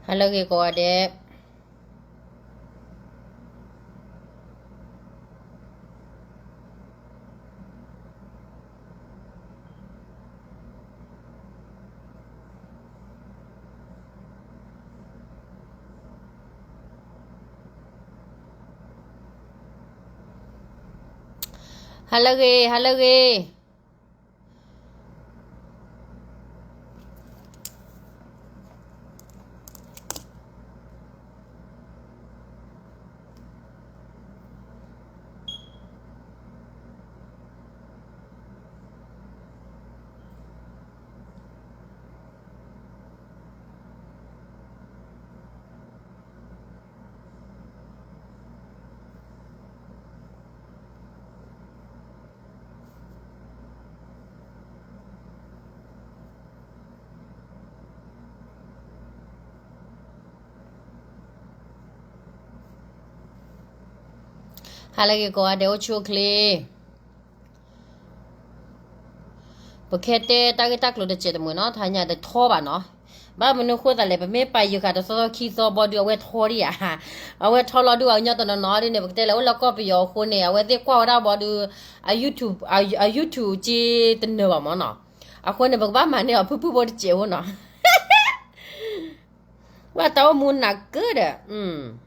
ဟါလၢအဂ့ၤကိးဂၤဒဲး. ဟါလၢအဂ့ၤ, ဟါလၢအဂ့ၤ. ဟါလၢအဂ့ၤကိးဂၤဒဲး အိၣ်ဆူၣ်အိၣ်ချ့. ပကဟဲတဲတၢ်ဂ့ၢ်တၢ်ကျိၤတစဲးတမှဲၤနီၤ, တဟါညါတထီဘၣ်နီၤ. ဘၣ်မနုၤဃိသးလဲၣ်, ပမ့ၢ်ပာ်ယုာ်ဃာ်တသီသီခံသီဘီဒုး အဝဲထီဒံးဧါ. အဝဲထီလီၤဒုး အကညီတနီၤနီၤဒ်န့ၣ် ပကတဲလဲၣ် အိၣ်လၢကီၢ်ပယီၤအဃိန့ၣ် အဝဲသ့ၣ်ကွၢ်ဝဲဒၣ်ဘီဒုး အ YouTube အ YouTube က့တနၢၤဘၣ်မၢ်နီၤ. အဃိန့ၣ် ပကဘၣ်မၤန့ၢ်အီၤဖုၣ်ဖုၣ်ဖိတစဲးဖိနီၤ. ဝဲတၢ်အိၣ်မူနးကၢဒီး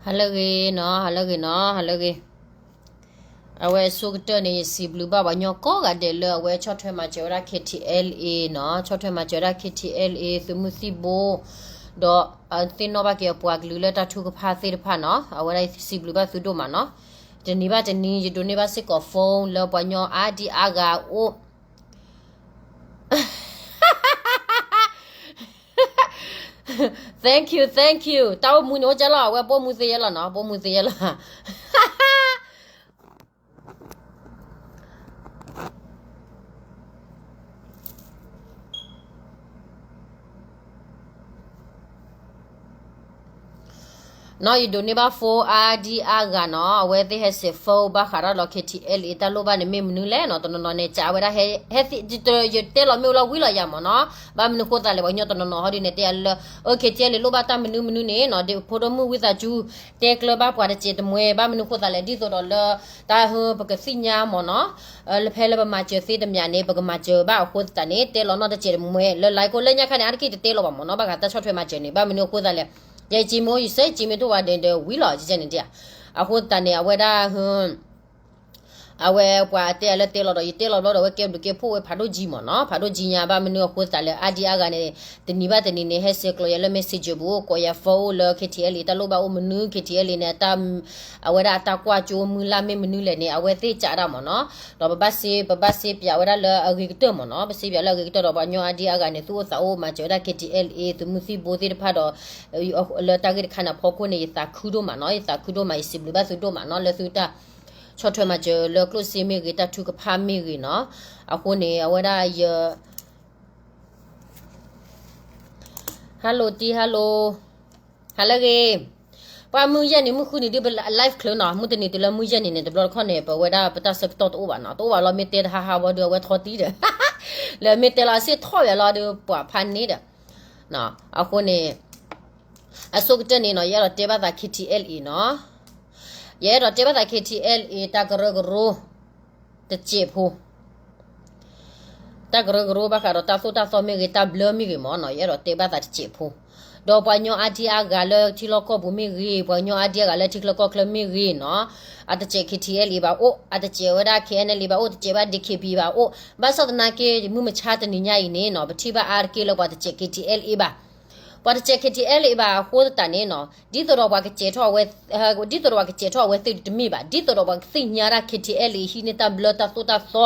ဟါလၢအဂ့ၤနီၤ, ဟါလၢအဂ့ၤနီၤ, ဟါလၢအဂ့ၤ. အဝဲအဆိကတၢၢ်န့ၣ် ယစံးဘျုးဘၣ်ပှၤကညီကိးဂၤဒဲးလၢအဝဲဆီၣ်ထွဲမၤစၢၤဝဲဒၣ် KTLA နီၤ, ဆီၣ်ထွဲမၤစၢၤဝဲဒၣ် KTLA သုးမုၢ်သံၣ်ဘိ, ဒီးသ့ၣ်နီၣ်ဘၣ်က့ၤအပှၤကလုာ်လၢတၢ်ထုကဖၣ်သ့ၣ်တဖၣ်နီၤ, အဝဲဒၣ်ယစံးဘျုးဘၣ်သုဒိၣ်မးနီၤ. တနံၤဘၣ်တနံၤ ယဒိးန့ၢ်ဘၣ်စ့ၢ်ကီး phone လၢပှၤကညီအါဒံအါဂၤအိၣ် Thank you, thank you. တၢ်အိၣ်မူန့ၣ်အိၣ်ကၢလီၤ, အဝဲပိာ်မူသ့ယဲလီၤနီၤ, ပိာ်မူသ့ယဲလီၤ. နီၤ ယဒိးန့ၢ်ဘၣ် phone အါဒံအါဂၤနီၤ, အဝဲသ့ၣ်ဟဲစဲး phone ဘၣ်ဃးဒီးလီၤ KTLA တၢ်လိၣ်ဘၣ်န့ၣ် မ့ၢ်မနုၤလဲၣ်နီၤ, တနီၤနီၤန့ၣ် ကးဝဲဒၣ်ဟဲ ဟဲသ့ ယတဲလီၤမ့ၢ်အိၣ်လီၤဝံၤလီၤယၤမၢ်နီၤ, ဘၣ်မနုၤဃိသးလဲၣ် ပှၤကညီတနီၤနီၤဟီဒ်န့ၣ် တဲယၤလၢ အ KTLA လိၣ်ဘၣ်တၢ်မနုၤမနုၤန့ၣ်နီၤ, ဒီးဖိဒိၣ်မုၣ်ဝံသးစူၤ တဲကျၢၤဘၣ်ပှၤတစဲးတမှဲၤ, ဘၣ်မနုၤဃိသးလဲၣ် ဒ်သိးဒီးလၢ တၢ်ဟၢပကသ့ၣ်ညါမၢ်နီၤ, လၢဖဲလၢပမၤစၢၤသ့တမံၤန့ၣ် ပကမၤစၢၤဘၣ်အဃိသတးန့ၣ် တဲလီၤနီၢ်တစဲးတမှဲၤ လၢ like လၢညါခါန့ၣ် အါတက့ၢ်တတဲလီၤဘၣ်မၢ်နီၤ, ဘၣ်ဃးတၢ်ဆီၣ်ထွဲမၤစၢၤန့ၣ် ဘၣ်မနုၤအဃိသးလဲၣ်, ယစံးမ့ၢ်ယစဲး စံးမ့ၢ်တအိၣ်ဘၣ်ဒီး ဝံၤလီၤ ကန့ၣ်ဒ်, အဃိသတးန့ၣ် အဝဲဒၣ် အဝဲပှၤတဲလၢတဲလီၤဒီး ယတဲလီၤဘျီဒီး အဝဲကဲဘျုးကဲဖှိၣ်ဝဲဖးဒိၣ်ကံမၢ်နီၤ, ဖးဒိၣ်ကံညါဘၣ်မနုၤအဃိသတးလဲၣ် အါဒံအါဂၤန့ၣ် တနံၤဘၣ်တနံၤန့ၣ် ဟဲစဲးကျိးယၤလၢ messenger ပူၤ ကိးယၤ phone အိၣ်လၢ KTLA တၢ်လိၣ်ဘၣ်အိၣ်မနုၤ KTLA န့ၣ် အဝဲဒၣ်အတၢ်ကွၢ်ကၠိမုၢ်လၢ်မ့ၢ်မနုၤလဲၣ်န့ၣ် အဝဲသ့ၣ်ကးဒၣ်မၢ်နီၤ, ဒီးပဘၣ်စ့ ပဘၣ်စ့ပၠးဝဲဒၣ်လၢအဂ့ၤကတၢၢ်မၢ်နီၤ, ပစ့ပၠးလၢအဂ့ၤကတၢၢ်ဒီး ပှၤကညီအါဒံအါဂၤန့ၣ် သူၣ်အိၣ်သးအိၣ်မၤစၢၤဝဲဒၣ် KTLA သုးမုၢ်သံၣ်ဘိသ့ၣ်တဖၣ်ဒီး လၢတၢ်ဂ့ၢ်တခါန့ၣ်အဖီခိၣ်န့ၣ် ယသးခုဒိၣ်မးနီၤ, ယသးခုဒိၣ်မး ယစံးဘျုးဘၣ်သုဒိၣ်မးနီၤ လၢသုတၢ်ဆီၣ်ထွဲမၤစၢၤလၢကျိၣ်စ့မ့ၢ်ဂ့ၤ တၢ်ထုကဖၣ်မ့ၢ်ဂ့ၤနီၤ, အဃိန့ၣ် အဝဲဒၣ်ယ Hello တံ Hello, ဟါလၢအဂ့ၤ, ပှၤမုၢ်ယဲၢ်နံၤမုၢ်ဃုနံၤဒ်ပ live ချၢနီၤ, မုၢ်တနံၤတုၤလၢမုၢ်ယဲၢ်နံၤန့ၣ် တဘျီတခီၣ်န့ၣ် ပဝဲဒၣ်ပတၢ်ဆၢကတီၢ်တအိၣ်ဘၣ်နီၤ, တအိၣ်ဘၣ်လီၤ မ့ၢ်တဲတဟါဟးဝီဒီး အဝဲထီတံၢ်ဒီး လၢမ့ၢ်တဲလီၤအစ့ၣ်ထီၣ်ဝဲလီၤဒီး ပှၤဖးန့ၣ်ဒီး အဃိန့ၣ် အဆိကတၢၢ်န့ၣ်နီၤ ယအဲၣ်ဒိးတဲဘၣ်သး KTLA နီၤ, ယအဲၣ်ဒိးတဲဘၣ်သး KTLA တၢ်ကရၢကရိ တစဲးဖိ တၢ်ကရၢကရိဘၣ်ဃးဒီးတၢ်သိၣ်တၢ်သီမ့ၢ်ဂ့ၤ တၢ်ဘျၢမ့ၢ်ဂ့ၤမၢ်နီၤ, ယအဲၣ်ဒိးတဲဘၣ်သးတစဲးဖိ, ဒီးပှၤကညီအါဒံအါဂၤလၢထံလီၢ်ကီၢ်ပူၤမ့ၢ်ဂ့ၤ, ပှၤကညီအါဒံအါဂၤလၢထံချၢကီၢ်ချၢမ့ၢ်ဂ့ၤနီၤ, အတစဲး KTLA ဘၣ်အိၣ်, အတစဲးဝဲဒၣ် KNLA ဘၣ်အိၣ်, တစဲးဘၣ် DKBA ဘၣ်အိၣ်, ဘၣ်ဆၣ်သနာ်က့ မုၢ်မဆါတနံၤညါအံၤန့ၣ်နီၤ ပထံၣ်ဘၣ်အါတက့ၢ်လၢပှၤတစဲး KTLA ဘၣ် ပှၤတစဲး KTLA ဘၣ်အဃိသတးန့ၣ်နီၤ ဒ်သိးဒီးပှၤကစဲးထီၣ်အဝဲ, ဒ်သိးဒီးပှၤကစဲးထီၣ်အဝဲသ့ၣ်တမ့ၢ်ဘၣ်, ဒ်သိးဒီးပှၤကသ့ၣ်ညါဒၣ် KTLA ဟံးန့ၢ်တၢ်ဘျၢတၢ်သိၣ်တၢ်သီ,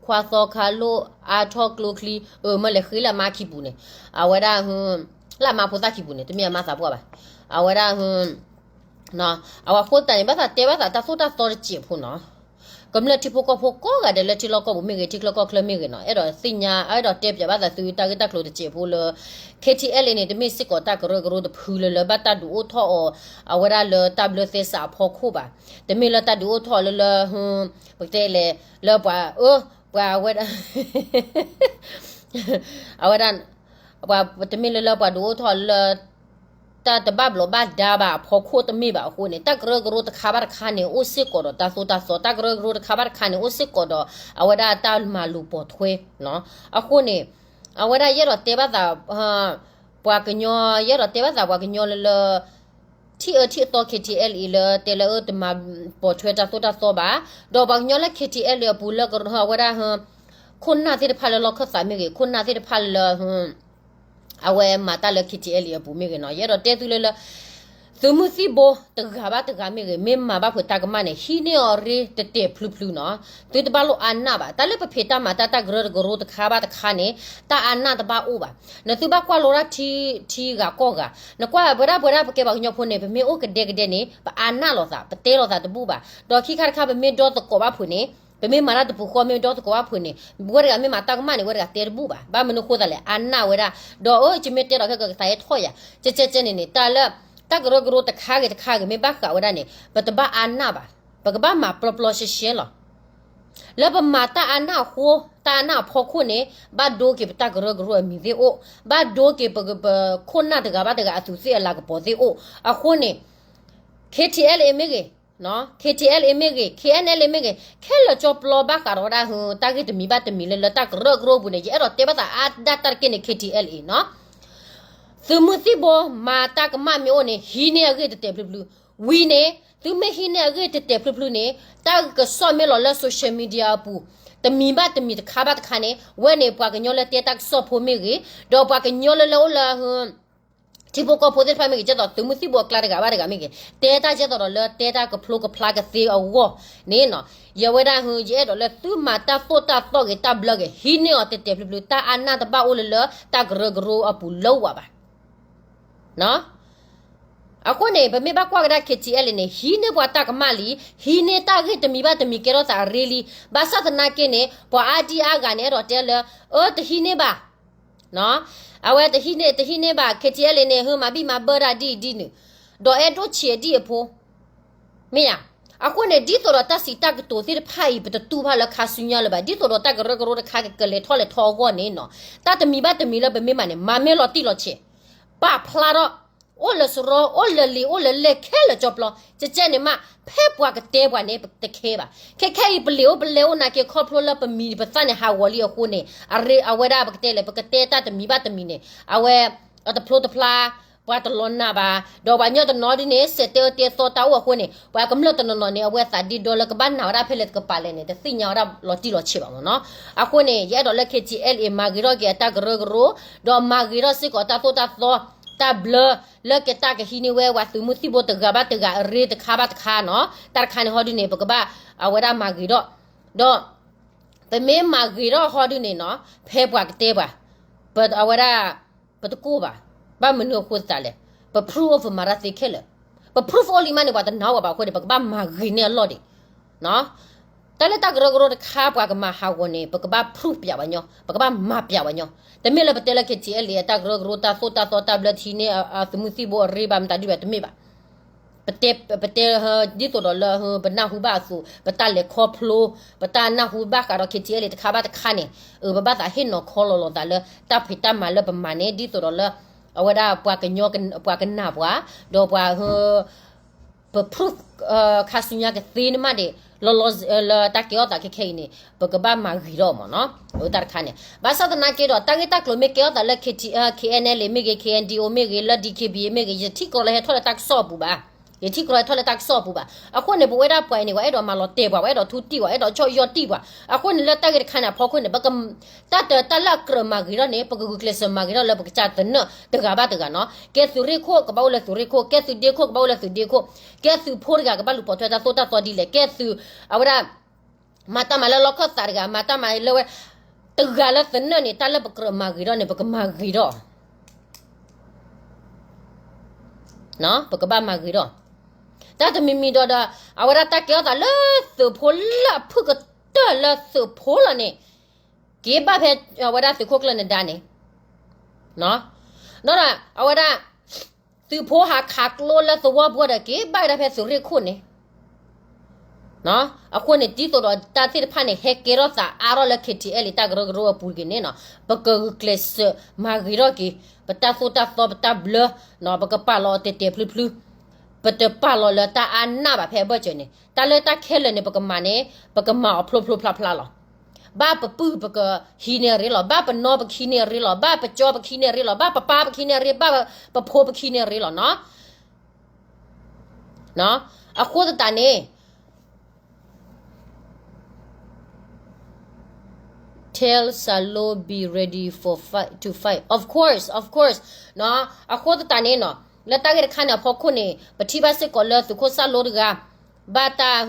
ခွါသီခါလိၣ် အါထီၣ်ကျိချံ, အမ့ၢ်လဲၤဃ့လၢအမါခံပူၤန့ၣ်, အဝဲဒၣ်, လၢအမါဖိသၣ်ခံပူၤန့ၣ် တမ့ၢ်အမါသးပှၢ်ဘၣ်, အဝဲဒၣ် အဝဲဃိသတးန့ၣ် ဘၣ်သးတဲဘၣ်သးတၢ်သိၣ်တၢ်သီတစဲးဖိနီၤ, ကမျၢၢ်ထံဖိကီၢ်ဖိကိးဂၤဒဲးလၢထံလီၢ်ကီၢ်ပူၤမ့ၢ်ဂ့ၤ ထံချၢကီၢ်ချၢမ့ၢ်ဂ့ၤနီၤ အဲၣ်ဒိးသ့ၣ်ညါ အဲၣ်ဒိးတဲပၠးဘၣ်သးသုတၢ်ဂ့ၢ်တၢ်ကျိၤတစဲးဖိလၢ KTLA န့ၣ် တမ့ၢ်စ့ၢ်ကီးတၢ်ကရၢကရိတဖုလၢလၢဘၣ်တၢ်ဒုးအိၣ်ထီၣ်အီၤ အဝဲဒၣ်လၢတၢ်ဘျၢသဲစးအဖီခိၣ်ဘၣ်, တမ့ၢ်လၢတၢ်ဒုးအိၣ်ထီၣ်လၢလၢ, ပကတဲလဲၣ်, လၢပှၤအၢ, ပှၤဝဲဒၣ် အဝဲဒၣ်, ပှၤတမ့ၢ်လၢလၢပှၤဒုးအိၣ်ထီၣ်လၢ တၢ်တဘၣ်ဘျီးဘၣ်ဒါဘၣ်အဖီခိၣ်တမ့ၢ်ဘၣ်အဃိန့ၣ် တၢ်ကရၢကရိတခါဘၣ်တခါန့ၣ် အိၣ်စ့ၢ်ကီးဒီးတၢ်သိၣ်တၢ်သီ, တၢ်ကရၢကရိတခါဘၣ်တခါန့ၣ် အိၣ်စ့ၢ်ကီးဒီး အဝဲဒၣ်တၢ်မၤလိာ်ပိာ်ထွဲ, အဃိန့ၣ်, အဝဲဒၣ်ယအဲၣ်ဒိးတဲဘၣ်သး, ပှၤကညီ, ယအဲၣ်ဒိးတဲဘၣ်သးပှၤကညီလၢလၢ ထံၣ်အၢထံၣ်အသီ KTLA လၢတဲလၢအၢတမၤပိာ်ထွဲတၢ်သိၣ်တၢ်သီဘၣ်, ဒီးပှၤကညီလၢ KTLA အပူၤလၢအဝဲဒၣ်, ခိၣ်နၢ်သ့ၣ်တဖၣ်လၢလီၢ်ခၢၣ်သးမ့ၢ်ဂ့ၤ, ခိၣ်နၢ်သ့ၣ်တဖၣ်လၢ အဝဲမၤတၢ်လၢ KTLA အပူၤမ့ၢ်ဂ့ၤနီၤ ယအဲၣ်ဒိးတဲသုလၢလၢ သုးမုၢ်သံၣ်ဘိတဂၤဘၣ်တဂၤမ့ၢ်ဂ့ၤ မ့ၢ်မၤဘၣ်ဖုးတၢ်ကမၣ်န့ၣ် ဟံးန့ၢ်အီၤရ့တတဲာ်ဖျုဖျုနီၤ, သုတဘၣ်လိၣ်အါနၢ်ဘၣ်, တၢ်လၢပဖံးတၢ်မၤတၢ်တၢ်ကရၢကရိတခါဘၣ်တခါန့ၣ် တၢ်အါနၢ်တဘၣ်အိၣ်ဘၣ်, နသုဘၣ်ကွၢ်လိဒၣ်ထံဂၤကီၢ်ဂၤ, နကွၢ်ပဝဲဒၣ်ပဝဲဒၣ်ပကဲပှၤကညီဖိန့ၣ် ပမ့ၢ်အိၣ်ကဒဲကဒဲန့ၣ် ပအါနၢ်လိာ်သး ပတဲလိာ်သးတဘူၣ်ဘၣ်, ဒီးခံခါတခါပမ့ၢ်ဒီသကိးဘၣ်ဖုးန့ၣ် ပမ့ၢ်မၤတၢ်တပူၤဃီမ့ၢ်ဒီသကိးဘၣ်ဖုးန့ၣ်, ဝဲတဂၤမ့ၢ်မၤတၢ်ကမၣ်န့ၣ် ဝဲတဂၤတဲတဘူၣ်ဘၣ်, ဘၣ်မနုၤဃိသးလဲၣ် အါနၢ်ဝဲဒၣ်, ဒီးအၢ ယမ့ၢ်တဲဒီးခဲကကသးဟဲထီၣ်ယၤ, ကဲကဲကဲန့ၣ်န့ၣ် တၢ်လၢ တၢ်ကရၢကရိတခါဂ့ၤတခါဂ့ၤမ့ၢ်ဘၣ်ဃးဝဲဒၣ်န့ၣ် ပတဘၣ်အါနၢ်ဘၣ်, ပကဘၣ်မၤပျီပျီရှဲရှဲလီၤ. လၢပမၤတၢ်အါနၢ်အဃိ, တၢ်အါနၢ်အဖီခိၣ်န့ၣ် ဘၣ်ဒိက့ၤပတၢ်ကရၢကရိအမံၤသ့ၣ်အိၣ်, ဘၣ်ဒိက့ၤပခိၣ်နၢ်တဂၤဘၣ်တဂၤအသူးသ့ၣ်အလၤကပီၤသ့ၣ်အိၣ်, အဃိန့ၣ် KTLA မ့ၢ်ဂ့ၤ, KTLA မ့ၢ်ဂ့ၤ, KNLA မ့ၢ်ဂ့ၤ, ခဲလၢာ်ကၠီပျီဘၣ်ဃးဒီးဝဲဒၣ် တၢ်ဂ့ၢ်တမံၤဘၣ်တမံၤလၢလၢတၢ်ကရၢကရိပူၤန့ၣ် ယအဲၣ်ဒိးတဲဘၣ်သးအါဒၣ်တၢ်တက့ၢ်န့ၣ် KTLA နီၤ သုးမုၢ်သံၣ်ဘိမၤတၢ်ကမၣ်မ့ၢ်အိၣ်န့ၣ် ဟံးန့ၢ်အဂ့ၢ်တတဲာ်ဖျုဖျု, ဝံၤန့ၣ် သုမ့ၢ်ဟံးန့ၢ်အဂ့ၢ်တတဲာ်ဖျုဖျုန့ၣ် တၢ်ကစီၣ်မ့ၢ်လီၤလၢ social media အပူၤ တမံၤဘၣ်တမံၤတခါဘၣ်တခါန့ၣ် ဝဲန့ၣ်ပှၤကညီလၢတဲတၢ်ကစီၣ်ဖိမ့ၢ်ဂ့ၤ, ဒီးပှၤကညီလၢလၢအိၣ်လၢ ထံဖိကီၢ်ဖိသ့ၣ်တဖၣ်မ့ၢ်ဂ့ၤ, ကဲသိးသုးမုၢ်သံၣ်ဘိအကျါတဂၤဘၣ်တဂၤမ့ၢ်ဂ့ၤ, တဲတၢ်ကဲသိးဒီးလၢတဲတၢ်ကဖျိကဖျါကသ့အဂီၢ်န့ၣ်နီၤ, ယဝဲဒၣ် ယအဲၣ်ဒိးလၢသုမၤတၢ်သိၣ်တၢ်သီဂ့ၤ တၢ်ဘျၢဂ့ၤ ဟံးန့ၢ်အီၤတဲာ်တဲာ်ဖျုဖျု, တၢ်အါနၢ်တဘၣ်အိၣ်လၢလၢတၢ်ကရၢကရိအပူၤလၢဝဲဘၣ်. အဃိန့ၣ် ပမ့ၢ်ဘၣ်ကွၢ်ကဒါ KTLA န့ၣ် ဟံးန့ၢ်ပှၤတၢ်ကမၣ်လံ, ဟံးန့ၢ်တၢ်ဂ့ၢ်တမံၤဘၣ်တမံၤကဲထီၣ်သးအရ့လံ, ဘၣ်ဆၣ်သနာ်က့န့ၣ် ပှၤအါဒံအါဂၤန့ၣ် အဲၣ်ဒိးတဲလၢ အၢ တဟံးန့ၢ်ဘၣ် အဝဲတဟံးန့ၢ် တဟံးန့ၢ်ဘၣ် KTLA န့ၣ် ဟၢမၤဘံၣ်မၤဘၢဒၣ်ဒ်အံၤဒ်နုၤ, ဒီးအဲၣ်ဒိၣ်ဆံးအဒံၣ်အဖိ, မ့ၢ်ဧါ. အဃိန့ၣ် ဒ်သိးဒီးတၢ်စံးတၢ်ကတိၤသ့ၣ်တဖၣ်အံၤ ပတတူၢ်ဘၣ်လၢခါဆူညါလၢၤဘၣ်, ဒ်သိးဒီးတၢ်ကရၢကရိတခါကကလဲၤထီၣ်လဲၤထီအဂီၢ်န့ၣ်နီၤ, တၢ်တမံၤဘၣ်တမံၤလၢပမ့ၢ်မၤန့ၣ် မၤမ့ၢ်လီၤတံၢ်လီၤဆဲး, ပာ်ဖျါထီၣ်, အိၣ်လၢစရီ အိၣ်လၢလံာ် အိၣ်လၢလဲၣ်ခဲလၢာ်ကၠီပျီ, ကဲကဲန့ၣ်မး ဖဲပှၤကတဲပှၤန့ၣ် ပတခဲဘၣ်. ခဲခဲအံၤ ပလံာ်အိၣ်ပလဲၣ်အိၣ်နာ်က့ ခီဖျိလၢပမံၤပသၣ်န့ၣ် ဟးဂီၤလံအဃိန့ၣ် အရ့ အဝဲဒၣ်ပကတဲလဲၣ် ပကတဲတၢ်တမံၤဘၣ်တမံၤန့ၣ် အဝဲ အတဖျိတဖျါ, ပှၤတလီၤနာ်ဘၣ်, ဒီးပှၤကညီတနီၤဒ်န့ၣ် စဲးတဲအၢတဲသီတၢ်အိၣ်အဃိန့ၣ် ပှၤကမျၢၢ်တနီၤနီၤန့ၣ် အဝဲသးဒ့ဒီလၢကဘၣ်နာ်ဝဲဒၣ်ဖဲလဲၣ်တကပၤလဲၣ်န့ၣ် တသ့ၣ်ညါဝဲဒၣ်လီၤတံၢ်လီၤဆဲးဘၣ်မ့ၢ်နီၤ. အဃိန့ၣ် ယအဲၣ်ဒိးလၢ KTLA မၤဂ့ၤထီၣ်က့ၤအတၢ်ကရၢကရိ, ဒီးမၤဂ့ၤထီၣ်စ့ၢ်ကီးတၢ်သိၣ်တၢ်သီ, တၢ်ဘျၢ လၢကဲတၢ်ကဟံးန့ၢ်ဝဲပှၤသုးမုၢ်သံၣ်ဘိတဂၤဘၣ်တဂၤအရ့တခါဘၣ်တခါနီၤ. တၢ်တခါန့ၣ်ဟီဒ်န့ၣ် ပကဘၣ် အဝဲဒၣ်မၤဂ့ၤထီၣ်, ဒီး ပမ့ၢ်မၤဂ့ၤထီၣ်ဟီဒ်န့ၣ်နီၤ ဖဲပှၤကတဲပှၤ, ပ အဝဲဒၣ် ပတကိၢ်ဘၣ်, ဘၣ်မနုၤအဃိသတးလဲၣ်, ပ proof အိၣ် ပမၤတၢ်သ့ခဲလၢာ်, ပ proof အိၣ်လံမးန့ၣ် ပှၤတနာ်ဝဲဘၣ်အဃိန့ၣ် ပကဘၣ်မၤဂ့ၤန့ၢ်အလီၢ်ဒံး တၢ်လၢတၢ်ကရၢကရိတခါပှၤကမၤဟးဂီၤန့ၣ် ပကဘၣ် proof ပၠးပှၤညီ, ပကဘၣ်မၤပၠးပှၤညီ, တမ့ၢ်လၢပတဲလၢ KTLA အတၢ်ကရၢကရိတၢ်သိၣ်တၢ်သီတၢ်ဘျၢထံန့ၣ် သုးမုၢ်သံၣ်ဘိအရ့ဘၣ်မတၤဒ်ဘၣ်တမ့ၢ်ဘၣ်. ပတဲ, ပတဲ ဒ်သိးဒီးလၢ ပနၢ်ဟူဘၣ်အသိး ပတၢ်လဲၤခီဖျိ, ပတၢ်နၢ်ဟူဘၣ်ဃးဒီး KTLA တခါဘၣ်တခါန့ၣ်, ပဘၣ်သးဟ့ၣ်နီၤခီလီၤလီၤသးလၢ တၢ်ဖံးတၢ်မၤလၢပမၤန့ၣ် ဒ်သိးဒီးလၢ အဝဲဒၣ်ပှၤကညီ ပှၤကနာ်ပှၤ, ဒီးပှၤ ပ proof ခါဆူညါကသ့န့ၣ်မးဒံး, လီၤလီၤ လၢတၢ်ကဲထီၣ်သးခဲခဲအံၤန့ၣ် ပကဘၣ်မၤဂ့ၤထီၣ်မ့ၢ်နီၤ, တၢ်တခါန့ၣ်. ဘၣ်ဆၣ်သနာ်က့ဒီး တၢ်ဂ့ၢ်တၢ်ကျိၤမ့ၢ်ကဲထီၣ်သးလၢ KNLA မ့ၢ်ဂ့ၤ, KNDO မ့ၢ်ဂ့ၤ, လၢ D K B A မ့ၢ်ဂ့ၤ, ယထံၣ်ကီးလၢဟဲထီၣ်လၢတၢ်ကစီၣ်အပူၤဘၣ်. ယထံၣ်ကြီထီၣ်လၢတၢ်ကစီၣ်အပူၤဘၣ်. အဃိန့ၣ် ပဝဲဒၣ်ပှၤအံၤန့ၣ် ပှၤအဲၣ်ဒိးမၤလီၤတဲာ်ပှၤ, ပှၤအဲၣ်ဒိးထူတံၢ်ပှၤ, ပှၤအဲၣ်ဒိးဆီၣ်ယီၢ်တံၢ်ပှၤ. အဃိန့ၣ် လၢတၢ်ဂ့ၢ်တခါန့ၣ်အဖီခိၣ်န့ၣ် ပက တၢ်တၢ်လၢအကြၢးမၤဂ့ၤထီၣ်န့ၣ် ပကဂုာ်ကျဲးစၢးမၤဂ့ၤထီၣ်လၢပကစၢ်သနၢၣ်တဂၤဘၣ်တဂၤနီၤ. ကဲသုးရ့ၣ်ခိၣ် ကဘၣ်အိၣ်လၢသုးရ့ၣ်ခိၣ်, ကဲသုးဒ့ခိၣ် ကဘၣ်အိၣ်လၢသုးဒ့ခိၣ်, ကဲသုးဖိတဂၤ ကဘၣ်လူၤပိာ်ထွဲတၢ်သိၣ်တၢ်သီဒ်လဲၣ်, ကဲသုး အဝဲဒၣ် မၤတၢ်မၤလၢလီခၢၣ်သးတဂၤ မၤတၢ်မၤလၢဝဲ တဂၤလၢသနၢၣ်န့ၣ် တၢ်လၢပကြၢးမၤဂ့ၤထီၣ်န့ၣ် ပကမၤဂ့ၤထီၣ် ပကဘၣ်မၤဂ့ၤထီၣ်. တၢ်တမံၤမံၤဒီးဒီး အဝဲဒၣ်တၢ်ကဲထီၣ်သးလၢသုးဖိလၢအဖုၣ်ကတၢၢ်လၢသုးဖိလီၤန့ၣ် က့ၤဘၣ်ဖဲအဝဲဒၣ်သုးခိၣ်ကျၢၢ်နဒါန့ၣ် ဒီးအဝဲဒၣ် သုးဖိဟးခးကျိလၢသဝီပူၤဒီး က့ၤဘၣ်ဝဲဒၣ်ဖဲသုးရ့ၣ်ခိၣ်န့ၣ် အဃိန့ၣ် ဒ်သိးဒီးတၢ်သ့ၣ်တဖၣ်န့ၣ် ဟဲကဲထီၣ်သးအါထီၣ်လၢ KTLA တၢ်ကရၢကရိအပူၤတက့ၢ်န့ၣ်နီၤ, ပကဂုာ်ကျဲးစၢးမၤဂ့ၤထီၣ်က့ၤ ပတၢ်သိၣ်တၢ်သီ ပတၢ်ဘျၢ, ပကပာ်လီၤအီၤတဲာ်တဲာ်ဖျုဖျု, ပတပာ်လီၤလၢတၢ်အါနးဘၣ်ဖဲအဘၢၣ်စၢၤန့ၣ်, တၢ်လၢတၢ်ခဲလၢာ်န့ၣ် ပကမၤန့ၣ် ပကမၤအီၤဖျိဖျိဖျါဖျါလီၤ. ဘၣ်ပပုၢ်ပကဟံးန့ၢ်အရ့လီၤ, ဘၣ်ပနီၢ်ပကဟံးန့ၢ်အရ့လီၤ, ဘၣ်ပကၠီပကဟံးန့ၢ်အရ့လီၤ, ဘၣ်ပပၢ်ပကဟံးန့ၢ်အရ့, ဘၣ်ပဖိပကဟံးန့ၢ်အရ့လီၤနီၤ. အဃိသတးန့ၣ် tell စၤလိ be ready for fight, to fight, of course, of course. အဃိသတးန့ၣ်နီၤ, လၢတၢ်ဂ့ၢ်တခါန့ၣ်အဖီခိၣ်န့ၣ် ပထံၣ်ဘၣ်စ့ၢ်ကီးလၢသုးခိၣ်စၣ်လိတဂၤ ဘၣ်တၢ်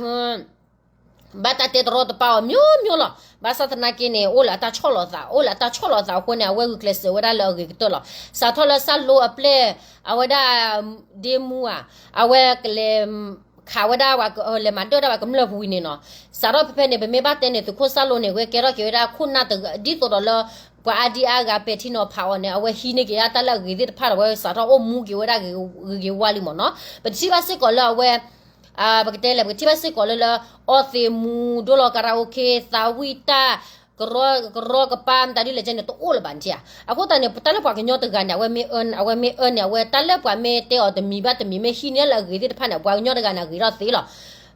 ဘၣ်တၢ်တဲတရီတပါအီၤ မျိုးမျိုး လီၤ. ဘၣ်ဆၣ်သနာ်က့န့ၣ် အိၣ်လၢအတၢ်ဆီၣ်လီၤသး, အိၣ်လၢအတၢ်ဆီၣ်လီၤသးအဃိန့ၣ် အဝဲဂုာ်ကျဲးစၢးဝဲဒၣ်လၢအဂ့ၤကတၢၢ်လီၤ. စးထီၣ်လၢစၣ်လိအပျဲၢ် အဝဲဒၣ် ဒ့မူဧါ, အဝဲကလဲၤ ခးဝဲဒၣ်ပှၤ လဲၤမၤဒၢၣ်ဒၣ်ပှၤကမျၢၢ်ပူၤဝံၤန့ၣ်နီၤ. စးထီၣ်ဖဲဖဲန့ၣ် ပမ့ၢ်ဘၣ်တဲန့ၣ် သုးခိၣ်စၣ်လိန့ၣ် ဝဲကဲထီၣ်က့ၤဝဲဒၣ်ခိၣ်နၢ်တဂၤ ဒ်သိးဒီးလၢ ပှၤအါဒံအါဂၤပဲာ်ထံနီၤဖးအီၤန့ၣ် အဝဲဟံးန့ၢ်က့ၤဒၣ်တၢ်လၢအဂ့ၤသ့ၣ်တဖၣ်ဒီး အဝဲစးထီၣ်အိၣ်မူက့ၤဝဲဒၣ်ဂ့ၤဂ့ၤဝါလံမ့ၢ်နီၤ. ပထံၣ်ဘၣ်စ့ၢ်ကီးလၢအဝဲ ပကတဲလဲၣ် ပကထံၣ်ဘၣ်စ့ၢ်ကီးလၢလၢ အီသံးမူ ဒိလီၤ karaoke သးဝံၣ်တၢ် ကရီကရီကပၤ မတၤဒ်လဲၣ်ကဲန့ၣ် တအိၣ်လၢၤဘၣ်နထံၣ်ဧါ. အဃိသတးန့ၣ် တၢ်လၢပှၤကညီတဂၤန့ၣ် အဝဲမ့ၢ်အၢ အဝဲမ့ၢ်အၢန့ၣ် အဝဲတၢ်လၢပှၤမ့ၢ်တဲအီၤတမံၤဘၣ်တမံၤ မ့ၢ်ဟံးန့ၢ်လၢအဂ့ၤသ့ၣ်တဖၣ်န့ၣ် ပှၤကညီတဂၤန့ၣ် အဂ့ၤထီၣ်သ့လီၤ.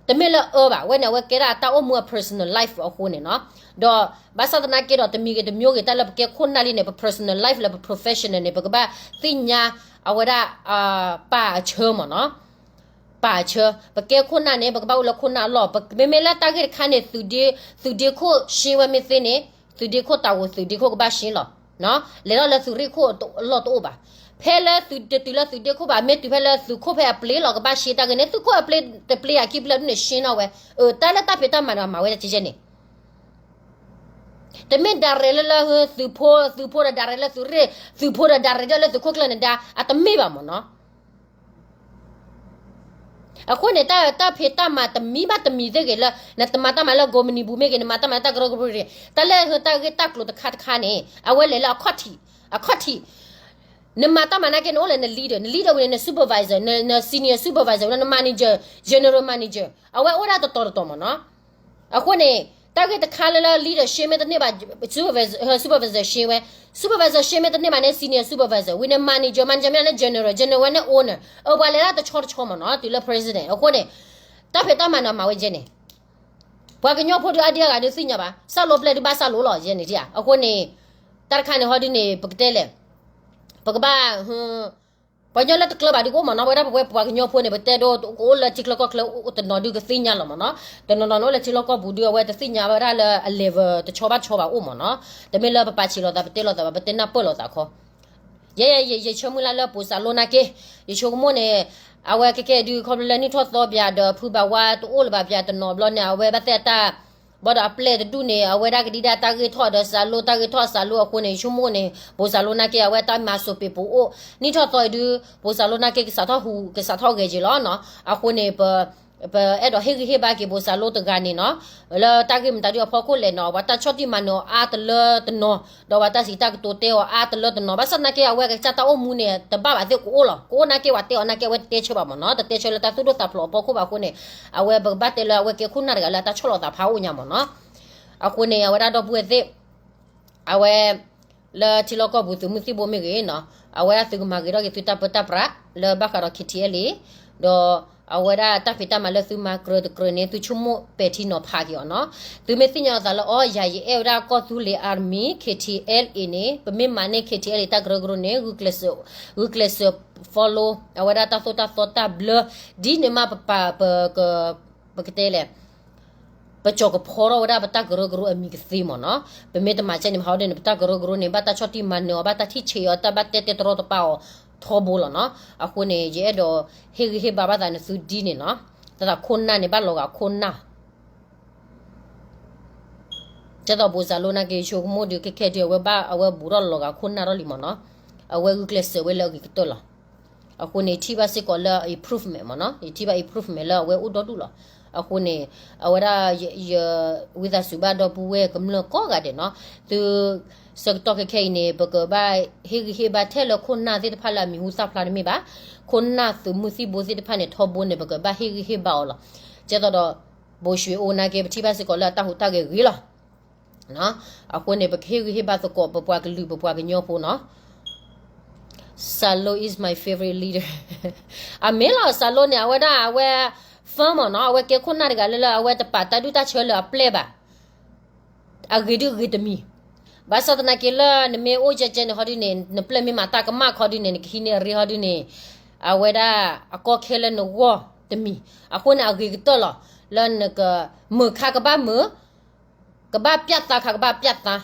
တမ့ၢ်လၢအၢဘၣ် ဝဲန့ၣ် အဝဲကဲဒၣ်တၢ်အိၣ်မူအ personal life အဃိန့ၣ်နီၤ. ဒီးဘၣ်ဆၣ်သနာ်က့ဒီး တမံၤဂ့ၤတမျိုးဂ့ၤ တၢ်လၢပကဲခိၣ်နၢ်လံန့ၣ် ပ personal life လၢပ professional န့ၣ် ပကဘၣ်သ့ၣ်ညါ အဝဲဒၣ် ပၢ်အဆၢမ့ၢ်နီၤ. ပၢ်အဆၢ ပကဲခိၣ်နၢ်န့ၣ် ပကဘၣ်အိၣ်လၢခိၣ်နၢ်အလီၢ်. မ့မ့ၢ်လၢတၢ်ဂ့ၢ်တခါန့ၣ် သုးဒ့ခိၣ်ရှင်းဝဲမ့ၢ်သ့န့ၣ် သုးဒ့ခိၣ်တၢ်အိၣ် သုးဒ့ခိၣ်ကဘၣ်ရှင်းလီၤ. လဲၤထီၣ်လၢသုးရ့ၣ်ခိၣ်အလီၢ်တအိၣ်ဘၣ်. ဖဲလၢသုးတတုၤလၢသုးဒ့ခိၣ်ဘၣ် မ့ၢ်တုၤဖဲလၢသုးခိၣ်ဖဲအပျ့ၤလီၤ ကဘၣ်ရှင်းတၢ်ဂ့ၢ်န့ၣ် သုးခိၣ်အပျ့ၤတပျ့ၤအခံပျၢၢ်ဒ်န့ၣ် ရှင်းလီၤဝဲ. တၢ်လၢတၢ်ဖံးတၢ်မၤန့ၣ် မၤဝဲဒၣ်ကဲကဲန့ၣ် တမ့ၢ်ဒၣ်ရဲၣ်လၢလၢ သုးဖိ သုးဖိဒီးဒၣ်ရဲၣ်လၢသုးရ့ၣ် သုးဖိဒီးဒၣ်ရဲၣ်လၢသုးခိၣ်ကျၢၢ်နဒါ အတမ့ၢ်ဘၣ်မ့ၢ်နီၤ. အဃိန့ၣ် တၢ် တၢ်ဖံးတၢ်မၤတမံၤဘၣ်တမံၤသ့ၣ်ဂ့ၤလၢ နတမၤတၢ်မၤလၢကိးမုၢ်နံၤပူၤမ့ၢ်ဂ့ၤ နမၤတၢ်မၤလၢတၢ်ကရၢကရိဂ့ၤ တၢ်လၢတၢ်ဂ့ၢ်တၢ်ကျိၤတခါတခါန့ၣ် အဝဲလဲၤလၢအခီၣ်ထံး အခီၣ်ထံး နမၤတၢ်မၤနာ်က့ နအိၣ်လၢန leader န leader ဝံၤန့ၣ် န supervisor န senior supervisor ဝံၤန့ၣ် န manager general manager အဝဲအိၣ်ဒၣ်တတီၤတတီၤမ့ၢ်နီၤ. အဃိန့ၣ် တၢ်ဂ့ၢ်တခါလၢလၢ leader ရှင်းမ့ၢ်တန့ၢ်ဘၣ် supervisor ရှင်းဝဲ supervisor ရှင်းမ့ၢ်တန့ၢ်ဘၣ်န့ၣ် senior supervisor ဝံၤန့ၣ် manager manager မ့ၢ်န့ၣ် general general ဝဲန့ၣ် owner အပှၤလဲၤဒၣ်တဆီတဆီမ့ၢ်နီၤ တုၤလၢ president အဃိန့ၣ် တၢ်ဖံးတၢ်မၤန့ၣ်မၤဝဲကဲန့ၣ် ပှၤကညီဖိဒုးအါဒံအါဂၤဒုးသ့ၣ်ညါဘၣ် စၢ်လိပျဲၢ်ဒုးဘၣ်စၢ်လိလီၤယဲန့ၣ်ဧါ. အဃိန့ၣ် တၢ်တခါန့ၣ်ဟီဒုးန့ၣ် ပကတဲလဲၣ် ပကဘၣ် ပှၤကညီလၢတကျၢၤဘၣ်ဒုးကအိၣ်မ့ၢ်နီၤ ပဝဲဒၣ်ပဝဲပှၤကညီဖိန့ၣ် ပတဲဒိကအိၣ်လၢထံချၢကီၢ်ချၢတနီၤဒုးကသ့ၣ်ညါလီၤမ့ၢ်နီၤ. တနီၤနီၤန့ၣ်အိၣ်လၢထံလီၢ်ကီၢ်ပူၤဒုး အဝဲတသ့ၣ်ညါဝဲဒၣ်လၢအ level တဆီဘၣ်တဆီဘၣ်အိၣ်မ့ၢ်နီၤ. တမ့ၢ်လၢပပာ်ဆံးလိာ်သး ပတဲလိာ်သးဘၣ် ပတဲနၢ်ပၢၢ်လိာ်သးခီ ယဲယဲယဲယဲဆၢမုၢ်လၢ်လၢပိၤစၢ်လိနာ်က့ ယဆိကမိၣ်န့ၣ် အဝဲကဲကဲဒုးခီဖျိလၢနံၣ်ထီၣ်သီပၠးဒီးဖုဘၣ်ဝါတအိၣ်လၢၤဘၣ်ပၠးတနီၤဘျီန့ၣ် အဝဲဘၣ်သ့ၣ်အတၢ် ဘၣ်ဒီးအပျဲၢ်တဒူၣ်န့ၣ် အဝဲဒၣ်ကဒံဒၣ်တၢ်ဂ့ၢ်ထီၣ်ဒီးစၢ်လိတၢ်ဂ့ၢ်ထီၣ်စၢ်လိအဃိန့ၣ် ယဆိကမိၣ်န့ၣ် ပိၤစၢ်လိနာ်က့ အဝဲတၢ်မၤစိးပ့ၤပိၤအိၣ် နံၣ်ထီၣ်သီအံၤဒုး ပိၤစၢ်လိနာ်က့ ကစးထီၣ်ဟူး ကစးထီၣ်ဂဲၤက့ၤလီၤနီၤ. အဃိန့ၣ် ပ ပအဲၣ်ဒိးဟ့ၣ်ဂံၢ်ဟ့ၣ်ဘါက့ၤပိၤစၢ်လိတဂၤန့ၣ်နီၤ လၢတၢ်ဂ့ၢ်မတၤဒုးအဖီခိၣ်လဲၣ်နီၤ ပှၤတၢ်ဆီၣ်တံၢ်မၤနၢၤအီၤအါတလၢတနီၤ ဒီးပှၤတၢ်စံးတၢ်ကတိၤတဲအီၤအါတလၢတနီၤ ဘၣ်ဆၣ်သနာ်က့ အဝဲကစၢ်တၢ်အိၣ်မူန့ၣ် တဘၣ်ဘၣ်သ့ၣ်ကအိၣ်လီၤ ကအိၣ်နာ်က့ ပှၤတဲအီၤနာ်က့ အဝဲတတဲဆၢဘၣ်မ့ၢ်နီၤ တတဲဆၢလၢတၢ်သူၣ်ဒိၣ်သးဖျိးအဖီခိၣ်ဘၣ်အဃိန့ၣ် အဝဲပကဘၣ်တဲလၢအဝဲကဲခိၣ်နၢ်တဂၤလၢအတၢ်ဆီၣ်လီၤသးဖးအိၣ်ညါမ့ၢ်နီၤ. အဃိန့ၣ် အဝဲဒၣ်ဒီပုၢ်ဝဲၢ်သ့ၣ် အဝဲ လၢထံလီၢ်ကီၢ်ပူၤသုးမုၢ်သံၣ်ဘိမ့ၢ်ဂ့ၤနီၤ အဝဲဒၣ်သုကမၤဂ့ၤထီၣ်က့ၤသုတၢ်ပၢတၢ်ပြး လၢဘၣ်ဃးဒီး KTLA ဒီး အဝဲဒၣ်တၢ်ဖံးတၢ်မၤလၢသုမၤကြၢးတကြၢးန့ၣ် သုဆိကမိၣ်ပဲာ်ထံနီၤဖးက့ၤအီၤနီၤ. သုမ့ၢ်သ့ၣ်ညါအသးလၢအီၤ ယၤယအဲၣ်ဝဲဒၣ်ကီၢ်သူလ့ၤ Army, K T L A န့ၣ် ပမ့ၢ်မၤန့ၢ် K T L A တၢ်ကရၢကရိန့ၣ် ဂုာ်ကျဲးစၢး follow အဝဲဒၣ်တၢ်သိၣ်တၢ်သီတၢ်ဘျၢ ဒ်န့ၣ်မးပပာ်ပက ပကတဲလဲၣ် ပကၠီၤကဖီထီၣ်ဝဲဒၣ်ပတၢ်ကရၢကရိအမံၤကသ့မ့ၢ်နီၤ. ပမ့ၢ်တမၤကဲန့ၣ် မဟါဒ်န့ၣ် ပတၢ်ကရၢကရိန့ၣ် ဘၣ်တၢ်ဆီၣ်တံၢ်မၤနၢၤအီၤ ဘၣ်တၢ်ထံၣ်ဆံးအီၤ တၢ်ဘၣ်တဲတဲတရီတပါအီၤထီဘိလီၤနီၤ. အဃိန့ၣ် ယအဲၣ်ဒိးဟ့ၣ်ဂံၢ်ဟ့ၣ်ဘါဘၣ်သးနသုဒ်န့ၣ်နီၤ. တၢ်သးခိၣ်နၢ်န့ၣ် ဘၣ်လီၤဂာ်ခိၣ်နၢ် ကဲသိးဘိးစၢ်လိနာ်က့ ယဆိကမိၣ်ဒုးခဲခဲဒုး အဝဲဘၣ် အဝဲဘူးထီၣ်လီၤဂာ်ခိၣ်နၢ်ထီၣ်လံမ့ၢ်နီၤ. အဝဲဂုာ်ကျဲးစၢးဝဲလၢအဂ့ၤကတၢၢ်လီၤ. အဃိန့ၣ် ထံၣ်ဘၣ်စ့ၢ်ကီးလၢ improvement မ့ၢ်နီၤ. ယထံၣ်ဘၣ် improvement လၢအဝဲအိၣ်ဒီဒူၣ်လီၤ. အဃိန့ၣ် အဝဲဒၣ် ယ ဝံသးစူၤဘၣ်ဒီပုၢ်ဝဲၢ်ကမျၢၢ်ကိးဂၤဒဲးနီၤ. သု ဆၢကတီၢ်ခဲခဲအံၤန့ၣ် ပကဘၣ်ဟ့ၣ်ဂံၢ်ဟ့ၣ်ဘါထဲလၢခိၣ်နၢ်သ့ၣ်တဖၣ်လၢအမံၤဟူသၣ်ဖျါတမ့ၢ်ဘၣ်. ခိၣ်နၢ်သုးမုၢ်သံၣ်ဘိသ့ၣ်တဖၣ်န့ၣ် ထီဘိန့ၣ် ပကဘၣ်ဟ့ၣ်ဂံၢ်ဟ့ၣ်ဘါအီၤလီၤ. ကဲသိးဒီး ဘိးရွှေအိၣ်နာ်က့ ပထံၣ်ဘၣ်စ့ၢ်ကီးလၢအတၢ်ဟူးတၢ်ဂဲၤဂ့ၤလီၤ. အဃိန့ၣ် ပကဟ့ၣ်ဂံၢ်ဟ့ၣ်ဘါသကိး ပပှၤကလုာ် ပပှၤကညီဖိနီၤ. စၢ်လိ is my favorite leader. အမ့ၢ်လီၤ စၢ်လိန့ၣ် အဝဲဒၣ်အဝဲ firm မ့ၢ်နီၤ. အဝဲကဲခိၣ်နၢ်တဂၤလၢလၢ အဝဲတပာ်တၢ်ဒူၣ်တၢ်ဆၢလၢအပျဲၢ်ဘၣ်. အဂ့ၤဒုးဂ့ၤတမံၤ. ဘၣ်ဆၣ်သနာ်က့လၢနမ့ၢ်အိၣ်ကဲကဲန့ၣ်ဟီဒုန့ၣ် နပျဲၢ်မ့ၢ်မၤတၢ်ကမၣ်ခီဒုန့ၣ် နကဟံးန့ၢ်အရ့ဟီဒုန့ၣ် အဝဲဒၣ်အကီခဲလၢနဂီၢ်တမံၤ. အဃိန့ၣ် အဂ့ၤကတၢၢ်လီၤ လၢနကမုာ်ခါကဘၣ်မုာ် ကဘၣ်ပျၢ်သါခါကဘၣ်ပျၢ်သါ.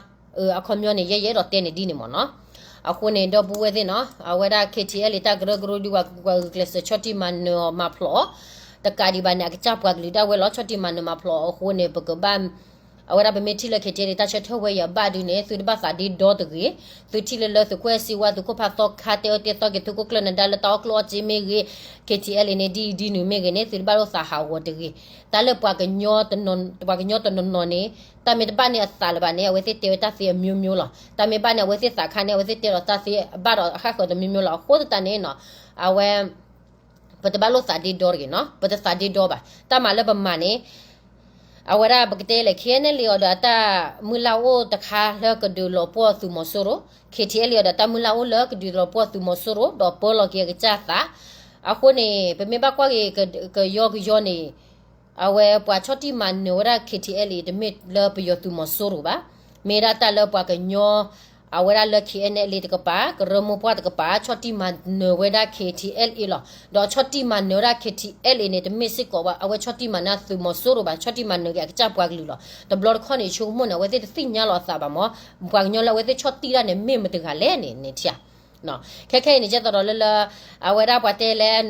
အခီပညီန့ၣ် ယဲယအဲၣ်ဒိးတဲန့ၣ်ဒ်န့ၣ်မ့ၢ်နီၤ. အဃိန့ၣ် ဒီပုၢ်ဝဲၢ်သ့ၣ်နီၤ အဝဲဒၣ် K T L A တၢ်ကရၢကရိဒုး ပှၤဂုာ်ကျဲးစၢးဆီၣ်တံၢ်မၤနၢၤအီၤမၤဖျိးအီၤ တကးဒံးဘၣ်န့ၣ် အကစၢ်ပှၤကလုာ်ဒၣ်ဝဲလီၤ ဆီၣ်တံၢ်မၤနၢၤမၤဖျိးအီၤအဃိန့ၣ် ပကဘၣ် အဝဲဒၣ်ပမ့ၢ်ထံၣ်လၢ K T L A တၢ်ဆၢထၢၣ်ဝဲအံၤအဘၣ်ဒုန့ၣ် သုတဘၣ်သးဒ့ဒီတဂ့ၤ. သုထံၣ်လၢလၢသုးခိၣ်အဲၣ်စ့ဝါ သုးခိၣ်ဖးသီခါ တဲအၢတဲသီက့ၤ သုးခိၣ်ကျၢၢ်နဒါလၢတၢ်အီၣ်ကျိၣ်အီၣ်စ့မ့ၢ်ဂ့ၤ K T L A န့ၣ် ဒ်အံၤဒ်နုၤမ့ၢ်ဂ့ၤန့ၣ် သုတဘၣ်လိၣ်သးဟးဂီၤတဂ့ၤ. တၢ်လၢပှၤကညီတနီၤ ပှၤကညီတနီၤနီၤန့ၣ် တၢ်မ့ၢ်တဘၣ်န့ၢ်အသးလၢၤဘၣ်န့ၣ် အဝဲသ့ၣ်တဲဝဲတၢ်သ့အမျိုးမျိုးလီၤ. တၢ်မ့ၢ်ဘၣ်န့ၢ်အဝဲသ့ၣ်သးခါန့ၣ် အဝဲသ့ၣ်တဲဒီးတၢ်သ့ဘၣ်ဒီးအဃၣ်ဃၢၤတမျိုးမျိုးလီၤ. အဃိသတးန့ၣ်နီၤ အဝဲ ပတဘၣ်လိၣ်သးဒ့ဒီတဂ့ၤနီၤ. ပတသးဒ့ဒီဘၣ်. တၢ်မၤလၢပမၤန့ၣ် အဝဲဒၣ်ပကတဲလဲၣ် K N L A အီၤဒီးအတၢ်မုၢ်လၢ်အိၣ်တခါလၢကဒုးလီၤပှီၢ်သုးမီၤစိရိၤ, K T L A အီၤဒီးတၢ်မုၢ်လၢ်အိၣ်လၢကဒုးလီၤပှီၢ်သုးမီၤစိရိၤ ဒီးပၢလီၤက့ၤအကစၢ်သး. အဃိန့ၣ် ပမ့ၢ်ဘၣ်ကွၢ်က့ၤကယီကယီန့ၣ် အဝဲပှၤဆီၣ်တံၢ်မၤနၢၤဝဲဒၣ် K T L A တမ့ၢ်လၢပယီၤသုးမီၤစိရိၤဘၣ်. မ့ၢ်ဒၣ်တၢ်လၢပှၤကညီ အဝဲဒၣ်လၢ K N L A တကပၤ ကရၢမိၢ်ပှၢ်တကပၤ ဆီၣ်တံၢ်မၤနၢၤဝဲဒၣ် K T L A လီၤ. ဒီးဆီၣ်တံၢ်မၤနၢၤဝဲဒၣ် K T L A န့ၣ် တမ့ၢ်စ့ၢ်ကီးဘၣ် အဝဲဆီၣ်တံၢ်မၤနၢၤသုးမီၤစိရိၤဘၣ်, ဆီၣ်တံၢ်မၤနၢၤက့ၤအကစၢ်ပှၤကလုာ်လီၤ. တဘျီတခီၣ်န့ၣ် ယဆိကမိၣ်န့ၣ် အဝဲသ့ၣ်တသ့ၣ်ညါလီၤအသးဘၣ်မး, ပှၤကညီလၢအဝဲသ့ၣ်ဆီၣ်တံၢ်ဒၣ်န့ၣ် မ့ၢ်မတဂၤလဲၣ်န့ၣ် နထံၣ်ဧါ. ခဲခဲအံၤန့ၣ် ကဲသိးဒီးလၢလၢ အဝဲဒၣ်ပှၤတဲလဲၣ်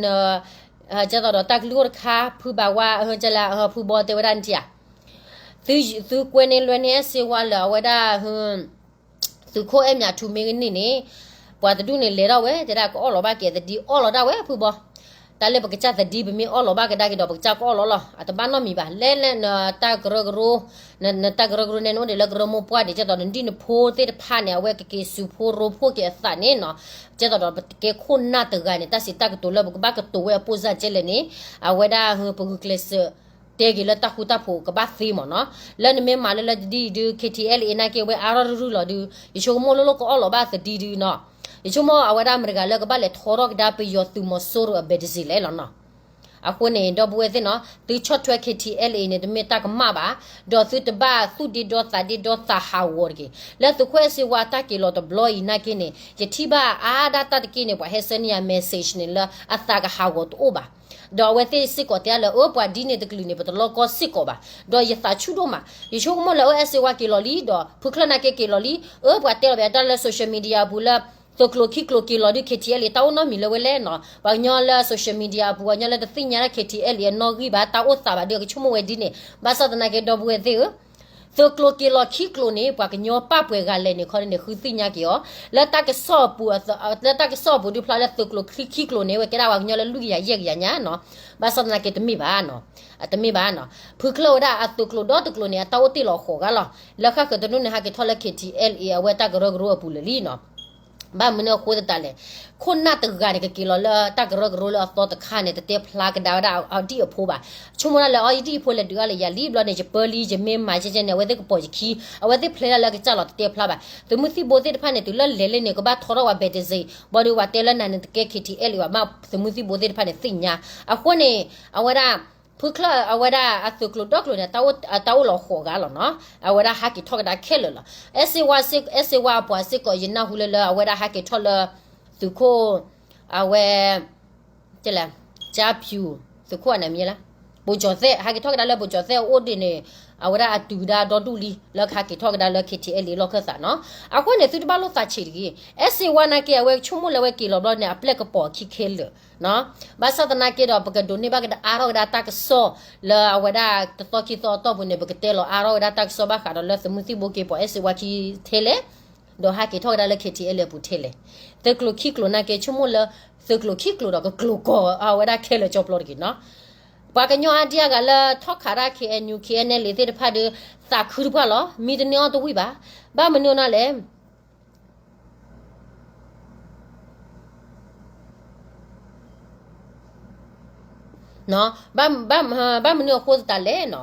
ကဲသိးဒီးတၢ်ကလုၢ်အိၣ်တခါ ဖုဘၣ်ဝါ ကဲလၢ ဖုဘီတဲဝဲဒၣ်နထံၣ်ဧါ. သုကွဲန့ၢ်လွဲန့ၢ်အဲၣ်စ့ဝါလၢအဝဲဒၣ် သုးခိၣ်အဲၣ်မၠးထူမ့ၢ်ဂ့ၤန့ၣ်န့ၣ် ပှၤတဒူၣ်န့ၣ်လဲၤထီၣ်ဝဲ တဲဒၣ်ကအီၣ်လီၤဘၣ်က့ၤသဒံအီၣ်လီၤဒၣ်ဝဲဖုဘီ. တၢ်လၢပကစၢ်သဒံ ပမ့ၢ်အီၣ်လီၤဘၣ်ကဒါက့ၤဒီး ပကစၢ်ကအီၣ်လီၤလီၤ. အတဘၣ်နီတမံၤဘၣ်. လဲၣ်လဲၣ်နတၢ်ကရၢကရိ နတၢ်ကရၢကရိန့ၣ် နအိၣ်ဒံးလၢကရၢမိၢ်ပှၢ်န့ၣ် ကဲသိးဒီးနဒံၣ်နဖိသ့ၣ်တဖၣ်န့ၣ် အဝဲကက့ၤစူၤဖိရိဖှိၣ်က့ၤအသးန့ၣ်နီၤ. ကဲသိးဒီးပကဲခိၣ်နၢ်တဂၤန့ၣ် တၢ်စံးတၢ်ကတိၤလၢပကဘၣ်ကတိၤဝဲအပိၢ်စၢ်ကဲလဲၣ်န့ၣ် အဝဲဒၣ်ပဂုာ်ကျဲးစၢး တဲက့ၤလၢတၢ်ဃူတၢ်ဖိးကဘၣ်သ့မ့ၢ်နီၤ. လၢနမ့ၢ်မၤလၢလၢတဒံၣ်အံၤဒုး K T L A နာ်က့ဝဲအါထီၣ်ရုၢ်ရုၢ်လီၤဒုး ယဆိကမိၣ်လိၣ်လိၣ်ကအီၣ်လီၤဘၣ်သဒံဒုးနီၤ. ယဆိကမိၣ်အဝဲဒၣ်မတဂၤလၢကဘၣ်လဲၤထီထီၣ်ကဒါပယီၤသုးမီၤစိရိၤအဘဲတစ့လဲၣ်လီၤနီၤ. အဃိန့ၣ် ဒီပုၢ်ဝဲၢ်သ့ၣ်နီၤ သုဆီၣ်ထွဲ K T L A န့ၣ် တမ့ၢ်တၢ်ကမၣ်ဘၣ်, ဒီးသုတဘၣ်သူၣ်ဒ့ဒီသးဒ့ဒီသးဟးဂီၤတက့ၢ်. လၢသုးခိၣ်အဲၣ်စ့ဝါအတၢ်က့ၤလီၤတဘျီအံၤနာ်က့န့ၣ် ယထံၣ်ဘၣ်အါဒၣ်တၢ်တက့ၢ်န့ၣ် ပှၤဟဲဆှၢန့ၢ်ယၤ message န့ၣ်လၢအသးကဟးဂီၤတအိၣ်ဘၣ်. ဒီးအဝဲသ့ၣ်စ့ၢ်ကီးတဲလၢ အၢ ပှၤဒ်န့ၣ်တကလုာ်န့ၣ် ပတလီကီစ့ၢ်ကီးဘၣ်. ဒီးယသးဆူၣ်ဒိၣ်မး, ယဆိကမိၣ်လၢအၢ အဲၣ်စ့ဝါက့ၤလီၤလံ, ဒီးဖုချၢၣ်နာ်က့က့ၤလီၤလံ, အၢ ပှၤတဲလီၤဘၣ်တၢ်လၢ social media အပူၤလၢ သုးကျိၤခံကျိၤက့ၤလီၤဒုး K T L A တၢ်အိၣ်နီတမံၤလၢဝဲလဲၣ်နီၤ. ပှၤကညီလၢ social media အပူၤ ပှၤကညီလၢတသ့ၣ်ညါတၢ် K T L A အနီၣ်ဂံၢ်ဘၣ် တၢ်အိၣ်သးဘၣ်ဒုး ကဆိကမိၣ်ဝဲဒ်န့ၣ်. ဘၣ်ဆၣ်သနာ်က့ ဒီပုၢ်ဝဲၢ်သ့ၣ်ဧၢ သုးကျိၤက့ၤလီၤခံကျိၤန့ၣ် ပှၤကညီပာ်ပှဲၤဂၤလဲၣ်န့ၣ် ခီန့ၣ် ဃုသ့ၣ်ညါက့ၤအီၤ လၢတၢ်ကစီၣ်အပူၤ, လၢတၢ်ကစီၣ်အပူၤဒုးဖျါလၢသုးကျိၤခံကျိၤန့ၣ် ဝဲကဲဒၣ်ပှၤကညီလၢလွံၢ်ကယၤယဲၢ်ကယၤညါနီၤ. ဘၣ်ဆၣ်သနာ်က့တမ့ၢ်ဘၣ်နီၤ, တမ့ၢ်ဘၣ်နီၤ. ဖုချၢၣ်ဝဲဒၣ်အသုးကျိၤဒီတကျိၤန့ၣ် အတၢ်အိၣ်တ့ၢ်လီၤဃီၤဂၤလီၤ. လၢဃၣ်ဃၢၤတနူၣ်န့ၣ် ဟဲက့ၤထီၣ်လၢ K T L A အဝဲတၢ်ကရၢကရိအပူၤလၢာ်လံနီၤ. ဘၣ်မနုၤအဃိသတးလဲၣ်, ခိၣ်နၢ်တဂၤန့ၣ် ကက့ၤလီၤလၢတၢ်ကရၢကရိလၢအသီတခါန့ၣ် တတဲဖျါကဒါဝဲဒၣ်အဒံၣ်အဖိဘၣ်. ဆိကမိၣ်ဒၣ်လၢ အီ ယဒံၣ်အဖိလဲၤဒုးအါလၢယၤလံဘျီန့ၣ် ယပၢလံ ယမ့ၢ်မၤကဲကဲန့ၣ် အဝဲသ့ၣ်ကပိာ်ယခံ, အဝဲသ့ၣ်ဖျဲဒၣ်လၢအကစၢ်လီၤ တတဲဖျါဘၣ်. သုးမုၢ်သံၣ်ဘိသ့ၣ်တဖၣ်န့ၣ် တုၤလၢလဲၤလၢန့ၣ် ကဘၣ်ထီထီၣ်ဝဲ ဘဲးတစ့ၢ်, ဘၣ်ဒီးပှၤတဲလၢနၤန့ၣ် တကဲ ခ့ထံအဲလ့ၣ် ဘၣ်မး, သုးမုၢ်သံၣ်ဘိသ့ၣ်တဖၣ်န့ၣ် သ့ၣ်ညါ. အဃိန့ၣ် အဝဲဒၣ် ဖုချၢၣ်အဝဲဒၣ်အသုးကျိၤဒီကျိၤန့ၣ် တၢ်အိၣ်လီၤဃိးဂၤလီၤနီၤ, အဝဲဒၣ်ဟးက့ၤထီၣ်ကဒါခဲလၢာ်လီၤ. အဲၣ်စ့ဝါ အဲၣ်စ့ဝါအပှၤစ့ၢ်ကီး ယနၢ်ဟူလၢလၢ အဝဲဒၣ်ဟးက့ၤထီၣ်လၢ သုးခိၣ် အဝဲ ကၠၢပူၤ, သုးခိၣ်အနမံၤလၢ ဘိၣ်ကၠီၤသဲး, ဟးက့ၤထီၣ်ကဒါလၢဘိၣ်ကၠီၤသဲးအအိၣ်ဒ်န့ၣ်, အဝဲဒၣ်အတုၤကဒါဒီဒူၣ်လံ လၢကဟးက့ၤထီၣ်ကဒါလၢ ခ့ထံအဲလ့ၣ် လီၢ်ခၢၣ်သးနီၤ. အဃိန့ၣ် သုတဘၣ်လိၣ်သးဆံးတဂ့ၤ. အဲၣ်စ့ဝါနာ်က့ အဝဲဆိကမိၣ်လၢအဝဲက့ၤလီၤဘျီန့ၣ် အပျဲၢ်ကပီၤခံခဲလၢာ် ဘၣ်ဆၣ်သနာ်က့ဒီး ပကဒိးန့ၢ်ဘၣ်ကဒါအါထီၣ်ကဒါတၢ်ကစီၣ်လၢအဝဲဒၣ်တသီခံသီအတီၢ်ပူၤန့ၣ် ပကတဲလီၤအါထီၣ်ကဒါတၢ်ကစီၣ်ဘၣ်ဃးဒီးလၢသုးမုၢ်သံၣ်ဘိက့ၤပိာ်အဲၣ်စ့ဝါခံထဲလဲၣ်, ဒီးဟးက့ၤထီၣ်ကဒါလၢ ခ့ထံအဲလ့ၣ် အပူၤထဲလဲၣ်. သုးကျိၤခံကျိၤနာ်က့ ဆိကမိၣ်လၢ သုးကျိၤခံကျိၤဒီးကကျိၤကီၤအဝဲဒၣ်ခဲလၢာ်ကၠီပျီတက့ၢ်နီၤ. ပှၤကညီအါဒံအါဂၤလၢထီၣ်ခးတၢ် ခ့အဲၣ်ယူၣ် ခ့အဲၣ်အၣ်လ့ၣ် သ့ၣ်တဖၣ်ဒီး သးခုတပှၢ်လီၤ. မံတန့ၢ်အီၣ်တဝံၣ်ဘၣ်. ဘၣ်မနုၤအီၤလဲၣ် ဘၣ်မနုၤအဃိသတးလဲၣ်နီၤ.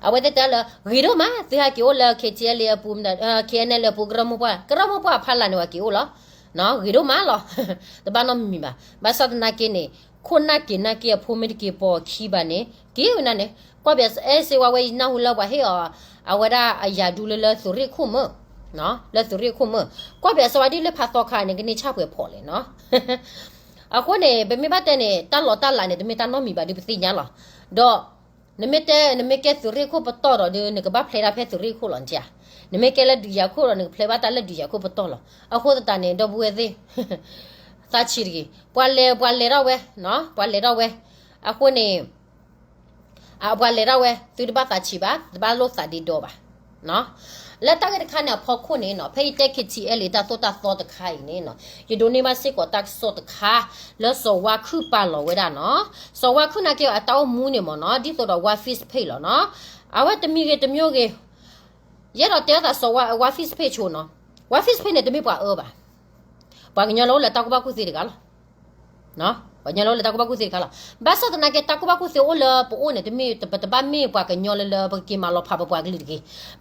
အဝဲသ့ၣ်တဲလၢ ဂ့ၤဒိၣ်မး သုဟဲက့ၤအိၣ်လၢ ခ့ထံအဲလ့ၣ် အပူၤ, ခ့အဲၣ်အၣ်လ့ၣ် အပူၤ ကရၢမိၢ်ပှၢ်, ကရၢမိၢ်ပှၢ်ဖးလၢ်န့ၣ် ပှၤက့ၤအိၣ်လီၤ. ဂ့ၤဒိၣ်မးလီၤ. တဘၣ်နီတမံၤဘၣ်. ဘၣ်ဆၣ်သနာ်က့န့ၣ် ခိၣ်နၢ်က့ၤနာ်က့ အဖိမ့ၢ်တက့ၤပိာ်ခံဘၣ်န့ၣ် က့ၤဝဲဒၣ်န့ၣ် ကွၢ်ဘၣ် အဲၣ်စ့ဝါဝဲ ယနၢ်ဟူလၢပှၤဟ့ၣ်အီၤ အဝဲဒၣ်အယၤဒူလၢလၢသုးရ့ၣ်ခိၣ်မုၣ်, လၢသုးရ့ၣ်ခိၣ်မုၣ်, ကွၢ်ဘၣ်စ့ဝါဒ်လၢဖးသီခါန့ၣ် ကန့ၢ်ဆၣ်ပှဲၤဖီၣ်လဲၣ်နီၤ. အဃိန့ၣ် ပမ့ၢ်ဘၣ်တဲန့ၣ် တၢ်လီၤတၢ်လးန့ၣ် တမ့ၢ်တၢ်နီတမံၤဘၣ်ဒီးပသ့ၣ်ညါလီၤ. ဒီး နမ့ၢ်တဲ နမ့ၢ်ကဲသုးရ့ၣ်ခိၣ်ပတီၢ်ဒီး နကဘၣ်ဖျဲဒၣ်ဖဲသုးရ့ၣ်ခိၣ်လီၤ နထံၣ်ဧါ. နမ့ၢ်ကဲလၢဒုးယၤခိၣ်ဒီး နကဖျဲဘၣ်တၢ်လၢဒုးယၤခိၣ်ပတီၢ်လီၤ. အဃိသတးန့ၣ် ဒီပုၢ်ဝဲၢ်သ့ၣ် သးဆံးတဂ့ၤ. ပှၤလဲၤ ပှၤလဲၤထီၣ်ဝဲ, ပှၤလဲၤထီၣ်ဝဲ. အဃိန့ၣ် အပှၤလဲၤထီၣ်ဝဲ သုတဘၣ်သးဆံးဘၣ်, တဘၣ်လိၣ်သးဒ့ဒီဘၣ်. လၢတၢ်ဂ့ၢ်တခါန့ၣ်အဖီခိၣ်န့ၣ်နီၤ, ဖဲယတဲ ခ့ထံအဲလ့ၣ် တၢ်သိၣ်တၢ်သီတခါအံၤန့ၣ်နီၤ, ယဒိးန့ၢ်ဘၣ်စ့ၢ်ကီးတၢ်ကစီၣ်တခါ လၢစီၤဝါခုၣ်ပာ်လီၤဝဲဒၣ်နီၤ. စီၤဝါခုၣ်နာ်က့အတၢ်အိၣ်မူန့ၣ်မ့ၢ်နီၤ, ဒ်သိးဒီး War Fish Page လီၤနီၤ. အဝဲတမံၤဂ့ၤတမံၤဂ့ၤ, ယအဲၣ်ဒိးတဲအသးစီၤဝါ War Fish Page ဆိနီၤ. War Fish Page န့ၣ် တမ့ၢ်ပှၤအၢဘၣ်. ပှၤကညီလၢအိၣ်လၢတၢ်ကူၣ်ဘၣ်ကူၣ်သ့တဂၤလီၤ. ပှၤကညီလၢအိၣ်လၢတၢ်ကူၣ်ဘၣ်ကူၣ်သ့တခါလီၤ. ဘၣ်ဆၣ်သနာ်က့ တၢ်ကူၣ်ဘၣ်ကူၣ်သ့အိၣ်လၢပအိၣ်န့ၣ် တမ့ၢ် ပတဘၣ်မ့ၢ်ပှၤကညီလၢလၢ ပကက့ၤမၤလီၤဖးပပှၤကလုာ်တဂ့ၤ.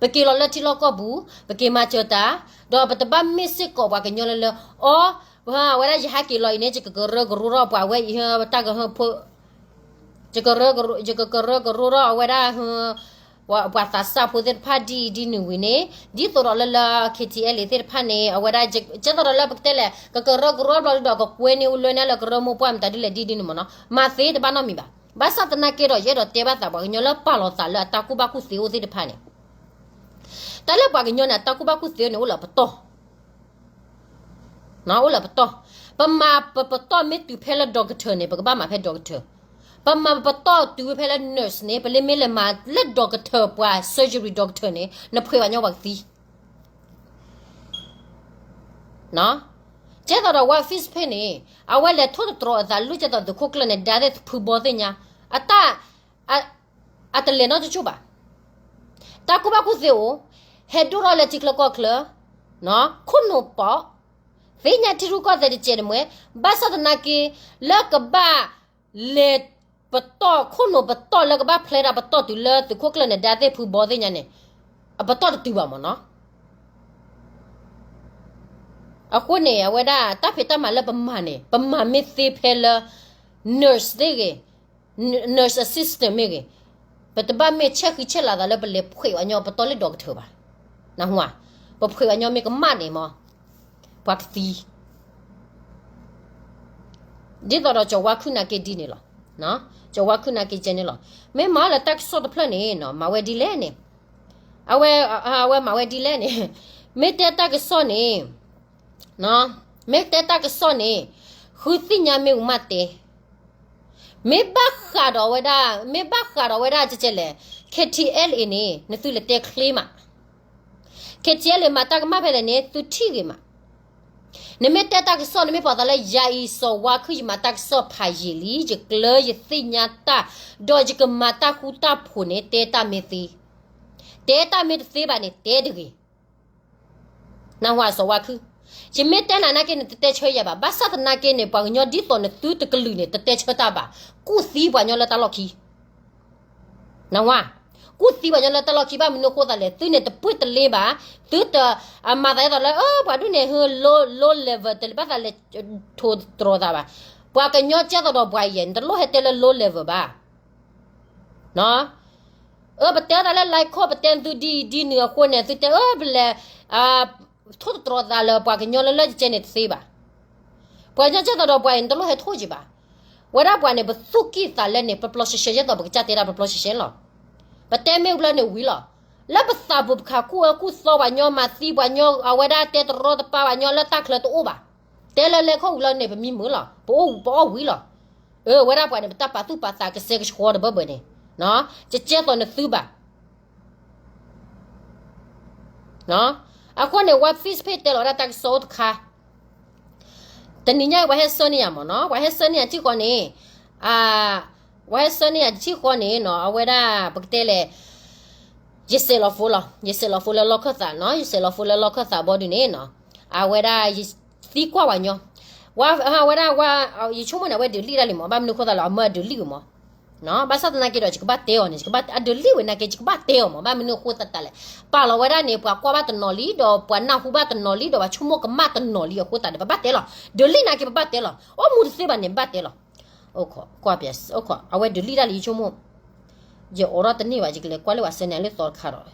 ပက့ၤလီၤလၢထံလီၢ်ကီၢ်ပူၤ ပက့ၤမၤစၢၤတၢ်, ဒီးပတဘၣ်မ့ၢ်စ့ၢ်ကီးပှၤကညီလၢလၢ အီ အဝဲဒၣ်ယဟဲက့ၤလီၤအံၤန့ၣ် ယကကရၢကရိထီၣ်ပှၤဝဲအံၤ တၢ်ကဟၢ ယကကရၢကရိ ယကကရၢကရိထီၣ်အဝဲဒၣ် ပှၤသးစၢ်ဖိသ့ၣ်တဖၣ်ဒ်အံၤဒ်နုၤဝံၤန့ၣ် ဒ်သိးဒီးလၢလၢ ခ့ထံအဲလ့ၣ် သ့ၣ်တဖၣ်န့ၣ် အဝဲဒၣ် ကဲသိးဒီးလၢပကတဲလဲၣ် ကကရၢကရိဘျီဒီး ကကွဲန့ၢ်အူလွဲန့ၢ်လၢကရၢမိၢ်ပှၢ်မတၤဒ်လဲၣ်ဒ်ဒ်န့ၣ်မ့ၢ်နီၤ မၤသ့တဘၣ်နီတမံၤဘၣ်. ဘၣ်ဆၣ်သနာ်က့ဒီး ယအဲၣ်ဒိးတဲဘၣ်သးပှၤကညီလၢပာ်လီၤသးလၢအတၢ်ကူၣ်ဘၣ်ကူၣ်သ့အိၣ်သ့ၣ်တဖၣ်န့ၣ် တၢ်လၢပှၤကညီန့ၣ် အတၢ်ကူၣ်ဘၣ်ကူၣ်သ့န့ၣ် အိၣ်လၢပတီၢ် အိၣ်လၢပတီၢ်. ပမၤပပတီၢ်မ့ၢ်တုၤဖဲလၢ doctor န့ၣ် ပကဘၣ်မၤဖဲ doctor. ပမၤပပတီၢ်တုၤဝဲဖဲလၢ nurse န့ၣ် ပလၢမ့ၢ်လဲၤမၤလၢ doctor ပှၤ surgery doctor န့ၣ် နဖှဲးပှၤညီပှၤကသံ ကဲသိးဒီး War Fish Page န့ၣ် အဝဲလဲၤထိၣ်သတြီၤအသးလၢကဲသိးသုးခိၣ်ကျၢၢ်န့ၣ် ဒါသ့ၣ်ဖုဘီသ့ၣ်ညါ အတၢ် အတလဲၤနီတကၠိၢ်ဘၣ်. တၢ်ကူၣ်ဘၣ်ကူၣ်သ့အိၣ် ဟဲဒိၣ်ထီၣ်လၢထံချၢကီၢ်ချၢ ခိၣ်နူာ်ပီး သ့ၣ်ညါထံရူၢ်ကီၢ်သဲးတစဲးတမှဲ ဘၣ်ဆၣ်သနာ်က့ လၢကဘၣ်လဲၤပတီၢ် ခိၣ်နူာ်ပတီၢ်လၢကဘၣ်ဖျဲဒၣ်ပတီၢ်တုၤလၢသုးခိၣ်ကျၢၢ်န့ၣ် ဒါသ့ၣ်ဖုဘီသ့ၣ်ညါန့ၣ် အပတီၢ်တတုၤဘၣ်မ့ၢ်နီၤ. အဃိန့ၣ် အဝဲဒၣ်တၢ်ဖံးတၢ်မၤလၢပမၤန့ၣ် ပမၤမ့ၢ်သ့ဖဲလၢ nurse သ့ၣ်ဂ့ၤ nurse assistant မ့ၢ်ဂ့ၤ, ပတဘၣ်မ့ၢ်ဆဲးဃံဆဲးလၤသးလၢပလဲၤဖှဲးပှၤညီပတီၢ်လၢ doctor ဘၣ်. နၢ်ဟူဧါ. ပဖှဲးပှၤညီမ့ၢ်ကမၣ်န့ၣ်မ့ၢ် ပှၤကသံ ဒ်သိးဒီးကၠီၤဝါခုၣ်နာ်က့ဒ်န့ၣ်လီၤ. ကၠီၤဝါခုၣ်နာ်က့ကဲန့ၣ်လီၤ. မ့ၢ်မၤလၢတၢ်ကစီၣ်တဖျၢၣ်န့ၣ် မၤဝဲဒ်လဲၣ်န့ၣ် အဝဲ အဝဲမၤဝဲဒ်လဲၣ်န့ၣ် မ့ၢ်တဲတၢ်ကစီၣ်န့ၣ် မ့ၢ်တဲတၢ်ကစီၣ်န့ၣ် ဃုသ့ၣ်ညါမ့ၢ်ဝံၤမးတဲ မ့ၢ်ဘၣ်ဃးဒီးဝဲဒၣ် မ့ၢ်ဘၣ်ဃးဒီးဝဲဒၣ်ကဲကဲလဲၣ် KTLA န့ၣ် နသုလဲၤတဲချ့မး KTLA မၤတၢ်ကမၣ်ဖဲလဲၣ်န့ၣ် သုထံၣ်ဂ့ၤမး နမ့ၢ်တဲတၢ်ကစီၣ် နမ့ၢ်ပာ်သးလၢယၤအံၤ စီၤဝါခုၣ် ယမၤတၢ်ကစီၣ်ဖးယံာ်လံ ယကျၢၤယသ့ၣ်ညါတၢ် ဒီးယကမၤတၢ်ဃူတၢ်ဖိးန့ၣ် တဲတၢ်မ့ၢ်သ့ တဲတၢ်မ့ၢ်တသ့ဘၣ်န့ၣ် တဲတဂ့ၤ နၢ်ဟူဧါ စီၤဝါခုၣ် ယမ့ၢ်တဲနၤနာ်က့န့ၣ် တတဲဆၢယၤဘၣ်. ဘၣ်ဆၣ်သနာ်က့န့ၣ် ပှၤကညီဒ်သိးနသုတကလုာ်န့ၣ် တတဲဆၢတၢ်ဘၣ်. ကူၣ်သံပှၤကညီလၢတၢ်လီၢ်ခံ နဝါ, ကူၣ်သံပှၤကညီလၢတၢ်လီၢ်ခံ ဘၣ်မနုၤအဃိသတးလဲၣ်, သုန့ၣ်တပှ့ၤတလ့ဘၣ်, သုတ, အမၤသးဒ်သိးလၢ အၢ ပှၤဒူၣ်န့ၣ် ဟ low, low level တလ့ဘၣ်သးလဲၤထိၣ်သတြီၤသးဘၣ်. ပှၤကညီကဲသိးဒီးပှၤအံၤ နတလိၣ်ဟဲတဲလၢ low level ဘၣ်. အၢ ပတဲသးလၢ like ခိၣ် ပတဲသုဒ်အံၤဒ်နုၤအဃိန့ၣ် သုတဲ အၢ ပလဲၤ ထိၣ်သတြီၤသးလၢပှၤကညီလၢလၢကဲကဲန့ၣ်တသ့ဘၣ်. ပှၤကညီကဲသိးဒီးပှၤအံၤ နတလိၣ်ဟဲထိၣ်က့ၤဘၣ်. ဝဲဒၣ်ပှၤန့ၣ် ပသူၣ်ကံၢ်သးလဲန့ၣ် ပျီပျီရှဲရှဲ ကဲသိးပကစၢ်တဲဒၣ်ပျီပျီရှဲရှဲလီၤ. ပတဲမ့ၢ်ဝံၤလီၤန့ၣ်ဝံၤလီၤ. လၢပသးပူၤပခး ကူၣ်အၢကူၣ်သီပှၤညီ မၤသံပှၤညီ အဝဲဒၣ်တဲတရီတပါပှၤညီလၢတၢ်ချၢတအိၣ်ဘၣ်. တဲလၢလဲၤခိၣ်ဝံၤလီၤန့ၣ် ပမံမုာ်လီၤ. ပအိၣ်ဝံၤ, ပအီၣ်ဝံၤလီၤ. အၢ ဝဲဒၣ်ပှၤန့ၣ် ပတၢ်ပာ်သူၣ်ပာ်သးကစဲကဆှီတဘၢဘၢန့ၣ် ကဲသိးနသုဘၣ်. အဃိန့ၣ် ဝဲ Facebook တဲလီၤဝဲဒၣ်တၢ်ကစီၣ်အိၣ်တခါ, တနံၤညါအံၤ ပှၤဟဲဆှၢန့ၢ်ယၤမ့ၢ်နီၤ, ပှၤဟဲဆှၢန့ၢ်ယၤထံၣ်ဃီန့ၣ်, ပှၤဟဲဆှၢန့ၢ်ယၤတထံၣ်ဃီန့ၣ်နီၤ, အဝဲဒၣ် ပကတဲလဲၣ်, ယစဲးလီၤ phone လီၤ, ယစဲးလီၤ phone လၢလီၢ်ခၢၣ်သးနီၤ, ယစဲးလီၤ phone လၢလီၢ်ခၢၣ်သးဘီဒုန့ၣ်နီၤ, အဝဲဒၣ် ယသံကွၢ်ပှၤညီ, ဝဲဒၣ် ယဆိကမိၣ်န့ၣ် အဝဲဒုးလံၣ်ဒၣ်လံမ့ၢ်, ဘၣ်မနုၤအဃိသတးလဲၣ် အမၢအဒုးလံၣ်ဝဲမ့ၢ် ဘၣ်ဆၣ်သနာ်က့ဒီး ယကဘၣ်တဲအီၤန့ၣ် ယကဘၣ်အဒုးလံၣ်ဝဲနာ်က့ ယကဘၣ်တဲအီၤမ့ၢ်, ဘၣ်မနုၤအဃိသတးလဲၣ်, ပာ်လီၤဝဲဒၣ်န့ၣ် ပှၤကွၢ်ဘၣ်တနီၤလံ ဒီးပှၤနၢ်ဟူဘၣ်တနီၤလံ ဒီးပှၤဆိကမိၣ်ကမၣ်တနီၤလံအဃိသတးန့ၣ် ပဘၣ်တဲလီၤ, ဒုးလံၣ်နာ်က့ပဘၣ်တဲလီၤ, အိၣ်မူတသ့ဘၣ်န့ၣ် ပဘၣ်တဲလီၤ, ကွၢ်, အဝဲဒုးလံၣ်ဒၣ်လံ ယဆိကမိၣ်, ယအိးထီၣ်တန့ၢ်ဘၣ် ယကလဲၤကွၢ်လၢပှၤဆှၢန့ၢ်လၢသီတခါဒီး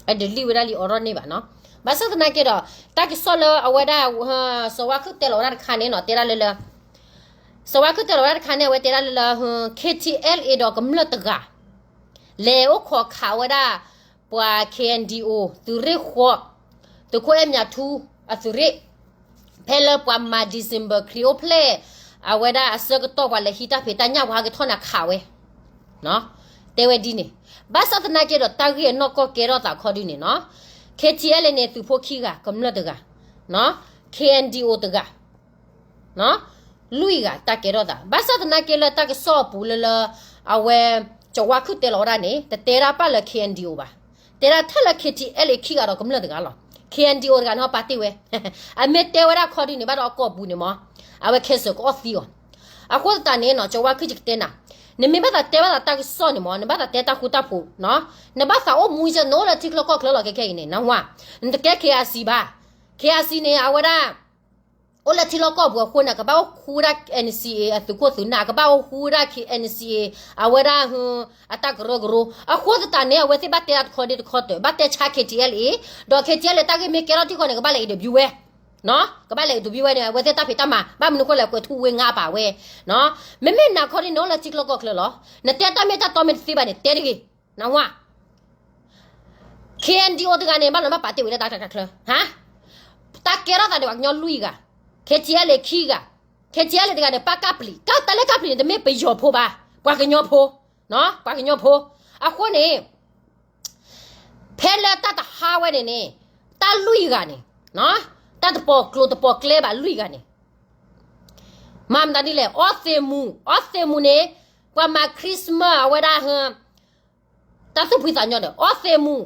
အဒုးလံၣ်ဝဲဒၣ်လံ အိးထီၣ်န့ၢ်ဘၣ်နီၤ, ဘၣ်ဆၣ်သနာ်က့ဒီး တၢ်ကစီၣ်လၢအဝဲဒၣ် စီၤဝါခုၣ်တဲလီၤဝဲဒၣ်တခါန့ၣ်နီၤ, တဲဒၣ်လၢလၢ စီၤဝါခုၣ်တဲလီၤဝဲဒၣ်တခါန့ၣ် အဝဲတဲဒၣ်လၢလၢ KTLA ဒီးကမျၢၢ်တဂၤ လဲၤအိၣ်ခိးခးဝဲဒၣ် ပှၤ KNDO သုးရ့ၣ်ဃီ, သုးခိၣ်အဲၣ်မၠးထူ အသုးရ့ၣ်, ဖဲလၢပှၤမၤ December ခရံာ်အိၣ်ဖျဲၣ် အဝဲဒၣ်အဆၢကတီၢ် ပှၤလဲၤဟံးတၢ်ဖံးတၢ်ညၣ် ပှၤဟဲက့ၤထီၣ်န့ၣ်ခးဝဲ, တဲဝဲဒ်န့ၣ်, ဘၣ်ဆၣ်သနာ်က့ဒီး တၢ်ဂ့ၢ်အနီၢ်ကီၢ်ကဲထီၣ်သးခီဒုန့ၣ်နီၤ, KTLA န့ၣ် သုးဖိခံဂၤ ကမျၢၢ်တဂၤ, KNDO တဂၤ လွံၢ်ဂၤတၢ်ကဲထီၣ်သး, ဘၣ်ဆၣ်သနာ်က့လၢတၢ်ကစီၣ်အပူၤလၢလၢ အဝဲ စီၤဝါခုၣ်တဲလီၤဝဲဒၣ်န့ၣ် တတဲဒၣ်ပာ်လၢ KNDO ဘၣ်, တဲဒၣ်ထဲလၢ KTLA ခံဂၤဒီးကမျၢၢ်တဂၤလီၤ, KNDO တဂၤန့ၣ်ဟီပာ်တ့ၢ်ဝဲ, အမ့ၢ်တဲဝဲဒၣ်ခီဒုန့ၣ် ဘၣ်ဒီးအကီၢ်ပူၤန့ၣ်မ့ၢ်, အဝဲ cancel ကအီၣ်သံအီၤ, အဃိသတးန့ၣ်နီၤ စီၤဝါခုၣ်ယကတဲနၤ, နမ့ၢ်ဘၣ်သးတဲဘၣ်သးတၢ်ကစီၣ်န့ၣ်မ့ၢ် နဘၣ်သးတဲတၢ်ဃူတၢ်ဖိး, နဘၣ်သးအိၣ်မူယဲ နအိၣ်လၢထံချၢကီၢ်ချၢလီၤ ခဲခဲအံၤန့ၣ် နဝါ, နတကဲ KIC ဘၣ်, KIC န့ၣ် အဝဲဒၣ် အိၣ်လၢထံလီၢ်ကီၢ်ပူၤအဃိန့ၣ် ကဘၣ်အိၣ်ဃူဝဲဒၣ် NCA အသုးခိၣ်သုးနၢ်, ကဘၣ်အိၣ်ဃူဝဲဒၣ် NCA အဝဲဒၣ် အတၢ်ကရၢကရိ, အဃိသတးန့ၣ် အဝဲသ့ၣ်ဘၣ်တဲတၢ်တခီဒ်တခီတၢၢ်, ဘၣ်တဲဆါ KTLA, ဒီး KTLA တၢ်ဂ့ၢ်မ့ၢ်ကဲထီၣ်ထံကီၢ်န့ၣ် ကဘၣ်လဲၤ interview ဝဲ, ကဘၣ်လဲၤ interview ဝဲန့ၣ် အဝဲသ့ၣ်တၢ်ဖံးတၢ်မၤ ဘၣ်မနုၤအဃိလဲၣ် ကွဲးထူဝ့ငါပာ်ဝဲ, မ့မ့ၢ်နၤခီဒုန့ၣ် အိၣ်လၢထံချၢကီၢ်ချၢလီၤ, နတဲတၢ်မ့ၢ်တၢ်တီမ့ၢ်တသ့ဘၣ်န့ၣ် တဲတဂ့ၤ, နဝါ KNDO တဂၤန့ၣ် ဘၣ်လီၤဘၣ်ပာ်တ့ၢ်ဝဲလၢတၢ်ချၢ, တၢ်ကဲထီၣ်သးဒီးပှၤကညီလွံၢ်ဂၤ, KTLA ခံဂၤ, KTLA တဂၤန့ၣ် ပၣ်ကၢ်ပျံၤ, တၢ်လၢကၢ်ပျံၤန့ၣ် တမ့ၢ်ပယီၤဖိဘၣ်, ပှၤကညီဖိ, ပှၤကညီဖိ, အဃိန့ၣ် ဖဲလၢတၢ်တဟါဝဲန့ၣ်န့ၣ် တၢ်လွံၢ်ဂၤန့ၣ်, တၢ်တပိာ်ကျိၤတပိာ်ကျဲဘၣ်လွံၢ်ဂၤန့ၣ် မၤမတၤဒ်လဲၣ်, အီသံးမူ, အီသံးမူန့ၣ် ပှၤမၤ Christmas အဝဲဒၣ် တၢ်သူၣ်ဖှံသးညီဒီး အီသံးမူ,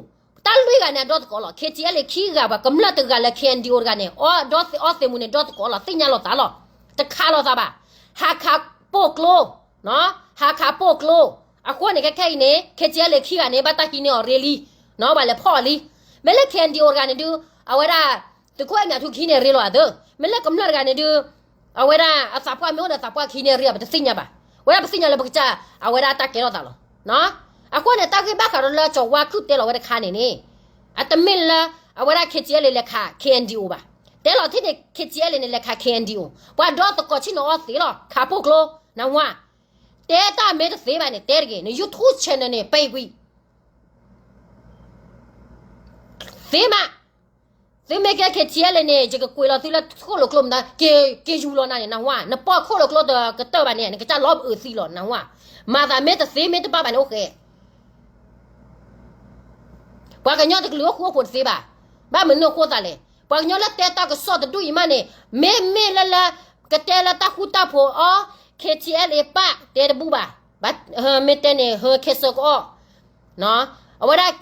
တၢ်လွံၢ်ဂၤန့ၣ် အဒီသကိးလီၤ, KTLA ခံဂၤ ပှၤကမျၢၢ်တဂၤလၢ KNDO တဂၤန့ၣ်, အီသံးမူန့ၣ် ဒီသကိးလီၤ, သ့ၣ်ညါလိာ်သးလီၤ, တခးလိာ်သးဘၣ်, ဟးခးပိာ်ကျိ, ဟးခးပိာ်ကျိ, အဃိန့ၣ် ခဲခဲအံၤန့ၣ် KTLA ခံဂၤန့ၣ် ဘၣ်တၢ်ဟံးန့ၢ်အီၤရ့လံ, ဘၣ်လဲၤဖီၣ်အီၤလံ, မ့ၢ်လၢ KNDO တဂၤန့ၣ်ဒုး အဝဲဒၣ် သုးခိၣ်အဲၣ်မၠးထူကဟံးန့ၢ်ရ့လီၤအသး, မ့ၢ်လၢကမျၢၢ်တဂၤန့ၣ်ဒုး အဝဲဒၣ်အသးပှၢ်မ့ၢ်အိၣ်ဒီးသးပှၢ်ကဟံးန့ၢ်ရ့အီၤ ပတသ့ၣ်ညါဘၣ်, ဝဲဒၣ်ပသ့ၣ်ညါလၢပကစၢ် အဝဲဒၣ်တၢ်ကဲထီၣ်သးလီၤ, အဃိန့ၣ် တၢ်ဂ့ၢ်ဘၣ်ဃးဒီးလၢစီၤဝါခုၣ်တဲလီၤဝဲတခါန့ၣ်န့ၣ်, အတမ့ၢ်လၢ အဝဲဒၣ် KTLA လဲၤခး KNDO ဘၣ်, တဲလီၤထံၣ်န့ၣ် KTLA န့ၣ် လဲၤခး KNDO, ပှၤဒီသကိးဆ့ၣ်နီၤအီသံးလီၤ, ခးပိာ်ကျိ, နဝါ, တဲတၢ်မ့ၢ်တသ့ဘၣ်န့ၣ် တဲတဂ့ၤ, န YouTube channel န့ၣ် ပံကွံာ် သ့မး, သ သုမ့ၢ်ကဲ K T L A န့ၣ် ယကကွံာ်လီၤသုလၢခိၣ်လိာ်ကျိမတၤ က့ၤယူၤလီၤနၤန့ၣ် နၢ်ဟူဧါ, နပိာ်ခိၣ်လိာ်ကျိတကတၢၢ်ဘၣ်န့ၣ် နကစၢ်လီၤအုးသံလီၤ နၢ်ဟူဧါ, မၤသးမ့ၢ်တသ့မ့ၢ်တဘၣ်ဘၣ်န့ၣ်အိၣ်ဃဲ ပှၤကညီတကလုာ်အိၣ်ဃူအိၣ်ဖိးတသ့ဘၣ်. ဘၣ်မနုၤအဃိသးလဲၣ်. ပှၤကညီလၢတဲတၢ်ကစီၣ်တဒူၣ်အံၤမးန့ၣ် မ့မ့ၢ်လၢလၢ ကတဲလၢတၢ်ဃူတၢ်ဖိးအီၤ K T L A ပၣ်တဲတဘူၣ်ဘၣ်. မ့ၢ်တဲန့ၣ် ဟၢ ခဲစၢကီး အဝဲဒၣ်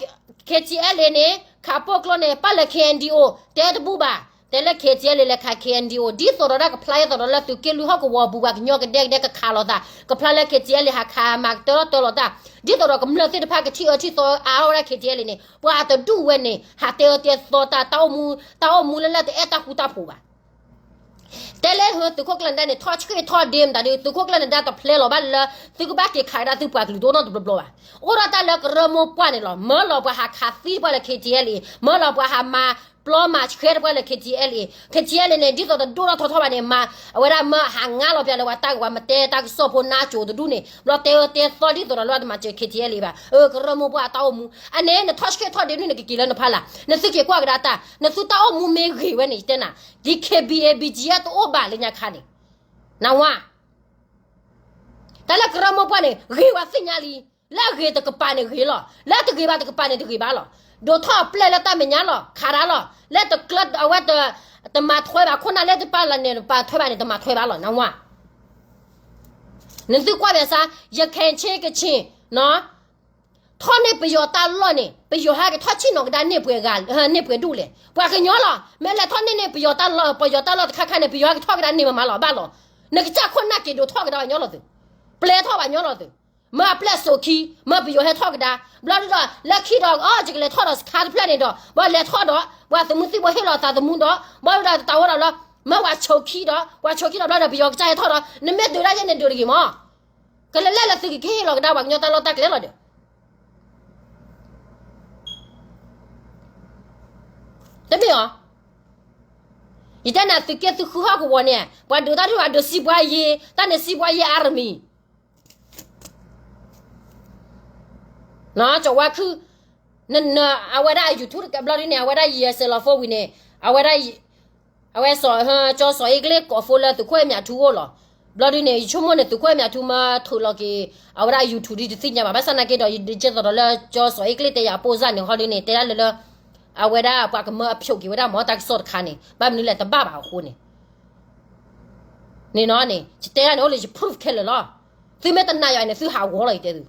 K T L A န့ၣ် ခးပိာ်ကျိန့ၣ် ပၣ်လၢ K N D O တဲတဘူၣ်ဘၣ်. တဲလၢ K T L A လဲၤခး K N D O ဒ်သိးဒီးဒၣ်ကဖျါအသးဒီးလၢသုးက့လွံၢ်ဟီၣ်ကဝီၤပူၤ ပှၤကညီကဒဲကဒဲကခးလိာ်သး ကဖျါလၢ K T L A ဟးခးမၤကတၢၢ်လီၤတၢၢ်လိာ်တၢ် ဒ်သိးဒီးကမျၢၢ်သ့ၣ်တဖၣ်ကထံၣ်အၢထံၣ်သီအါထီၣ်ဝဲဒၣ် K T L A န့ၣ် ပှၤတဒူၣ်ဝဲန့ၣ် ဟးတဲအၢတဲသီတၢ် တၢ်အိၣ်မူ တၢ်အိၣ်မူလၢလၢတအဲၣ်တၢ်ဃူတၢ်ဖိးဘၣ်. တဲလၢဟၢသုးခိၣ်ကျၢၢ်နဒါန့ၣ် ထီၣ်ဆှ့ၣ်ထီၣ်ဒ့မတၤဒုး သုးခိၣ်ကျၢၢ်နဒါတဖျဲလီၤဘၣ်လၢ သုကဘၣ်က့ၤခးကဒါသုပှၤကလုာ်တအိၣ်နီတဘျီဘျီဘၣ်. အိၣ်ဒီးတၢ်လၢကရၢမိၢ်ပှၢ်န့ၣ်လီၤ. မၢလီၤပှၤဟးခးသံပှၤလၢ K T L A မၢလီၤပှၤဟးမၤပျီမၤဆှဲတပှၢ်လၢ K T L A, K T L A န့ၣ် ဒ်သိးတဒိၣ်ထီၣ်ထီထီၣ်ဘၣ်န့ၣ် မၤ အဝဲဒၣ်မၢဟးငါလီၤပျၢၤလၢပှၤတၢ်ကဝၤ မတဲတၢ်ကစီၣ်ဖိနါစိၤတဒူၣ်န့ၣ် ဘျီတဲအၢတဲသီဒ်သိးဒီးလၢတမၤစၢၤ K T L A ဘၣ်. အၢ ကရၢမိၢ်ပှၢ်အတၢ်အိၣ်မူ အန့ၣ် နထီၣ်ဆှ့ၣ်ထီၣ်ဒ့ဒုး နကက့ၤလၢနဖီလာ် နသုက့ၤကွၢ်ကဒါတၢ် နသုတၢ်အိၣ်မူမ့ၢ်ဂ့ၤဝဲန့ၣ် ယတဲနၤ ဒ် K B A B G တအိၣ်ဘၣ်လၢညါခါန့ၣ် နၢ်ဟူဧါ. တၢ်လၢကရၢမိၢ်ပှၢ်န့ၣ် ဂ့ၤဝဲသ့ၣ်ညါလံ. လၢအဂ့ၤတကပၤန့ၣ်ဂ့ၤလီၤ. လၢတဂ့ၤဘၣ်တကပၤန့ၣ်တဂ့ၤဘၣ်လီၤ. ဒိးထီၣ်အပျဲၢ်လၢတၢ်မဲာ်ညါလီၤ. ခးဒၣ်လီၤ. လၢတကျၢၤအဝဲ တမၤထွဲဘၣ် ခိၣ်နၢ်လၢတပာ်လၢန့ၣ် တပာ်ထွဲဘၣ်န့ၣ် တမၤထွဲဘၣ်လီၤ နၢ်ဟူဧါ. နသုကွၢ်ဘၣ်ဆၣ် ရခိုင်ချင်းကချင် ထီၣ်န့ၢ်ပယီၤတၢ်လီၢ်န့ၣ် ပယီၤဟဲက့ၤထီၣ်ဆ့ၣ်နီၤကဒါန့ၢ်ပှဲၤဂၤ န့ၢ်ပှဲၤဒူၣ်လဲၣ်. ပှၤကညီလီၤ. မ့ၢ်လဲၤထီၣ်န့ၢ်န့ၢ်ပယီၤတၢ်လီၢ် ပယီၤတၢ်လီၢ်တခါခါန့ၣ် ပယီၤဟဲက့ၤထီၣ်ကဒါန့ၢ်မးမးလီၤ ဘၣ်လီၤ. နကစၢ်ခိၣ်နၢ်က့ၤဒိးထီၣ်ကဒါပှၤကညီလီၤသုး ပျဲထီၣ်ပှၤကညီလီၤသုး မၢအပျဲၢ်စိာ်ခံ မၢပယီၤဟဲထီၣ်ကဒါ ဘျီဒုဒီး လၢခံဒီး အီ ယကလဲၤထီၣ်ဒီးစခါတဖျၢၣ်န့ၣ်ဒီး ပှၤလဲၤထီၣ်ဒီး ပှၤသုးမုၢ်သံၣ်ဘိဟ့ၣ်လီၤသးသမူဒီး ဘျီဒုဒီးတၢ်ဝဲဒီးလၢ မၢပှၤဆိးခံဒီး ပှၤဆိးခံဒီး ဘျီဒီးပယီၤကစၢ်ဟဲထီၣ်ဒီး နမ့ၢ်ဒုးဒၣ်ယဲန့ၣ်ဒုးတဂ့ၤမး ကလဲၤလဲၤလၢသုကကဟ့ၣ်လီၤကဒါပှၤကညီတၢ်လီၢ်တၢ်ကျဲလီၤဒီး တမ့ၢ်အီၤ. ယတဲနၤသုးက့သုးဃုဟီၣ်ကဝီၤန့ၣ် ပှၤဒုးတၢ်ဒုး ပှၤဒုးစံးပှၤယ့ၤ တၢ်န့ၣ်စံးပှၤယ့ၤ army ကၠီၤဝါခုၣ် အဝဲဒၣ်အ YouTube တကးဘျီဒ်န့ၣ် အဝဲဒၣ်ယဲၢ်စဲးလီၤ phone ဝံၤန့ၣ် အဝဲဒၣ် အဝဲ ကၠီၤစီၤအ့ကျ့ၣ်ကိး phone လၢသုးခိၣ်အဲၣ်မၠးထူအိၣ်လီၤ. ဘျီဒ်န့ၣ် ယဆိကမိၣ်န့ၣ် သုးခိၣ်အဲၣ်မၠးထူမၢထုးလီၤက့ၤ အဝဲဒၣ် YouTube ဒ်တသ့ၣ်ညါဘၣ် ဘၣ်ဆၣ်နာ်က့ဒီး ယဒ်သိးဒီးလၢကၠီၤစီၤအ့ကျ့ၣ်တဲယၤအပိၢ်စၢ်န့ၣ် ဟီဒ်န့ၣ် တဲဒၣ်လၢလၢ အဝဲဒၣ်ပှၤကမၢအဖျိးက့ၤဝဲဒၣ်မ့ၢ်တၢ်ကစီၣ်တခါန့ၣ် ဘၣ်မနုၤလဲၣ်တဘၣ်ဘၣ်အဃိန့ၣ် န့ၣ်နီၤန့ၣ် ယတဲဒၣ်န့ၣ် အိၣ်လၢယ proof ခဲလၢာ်လီၤ. သုမ့ၢ်တနာ်ယၤန့ၣ် သုဟးဂီၤလီၤ ယတဲသု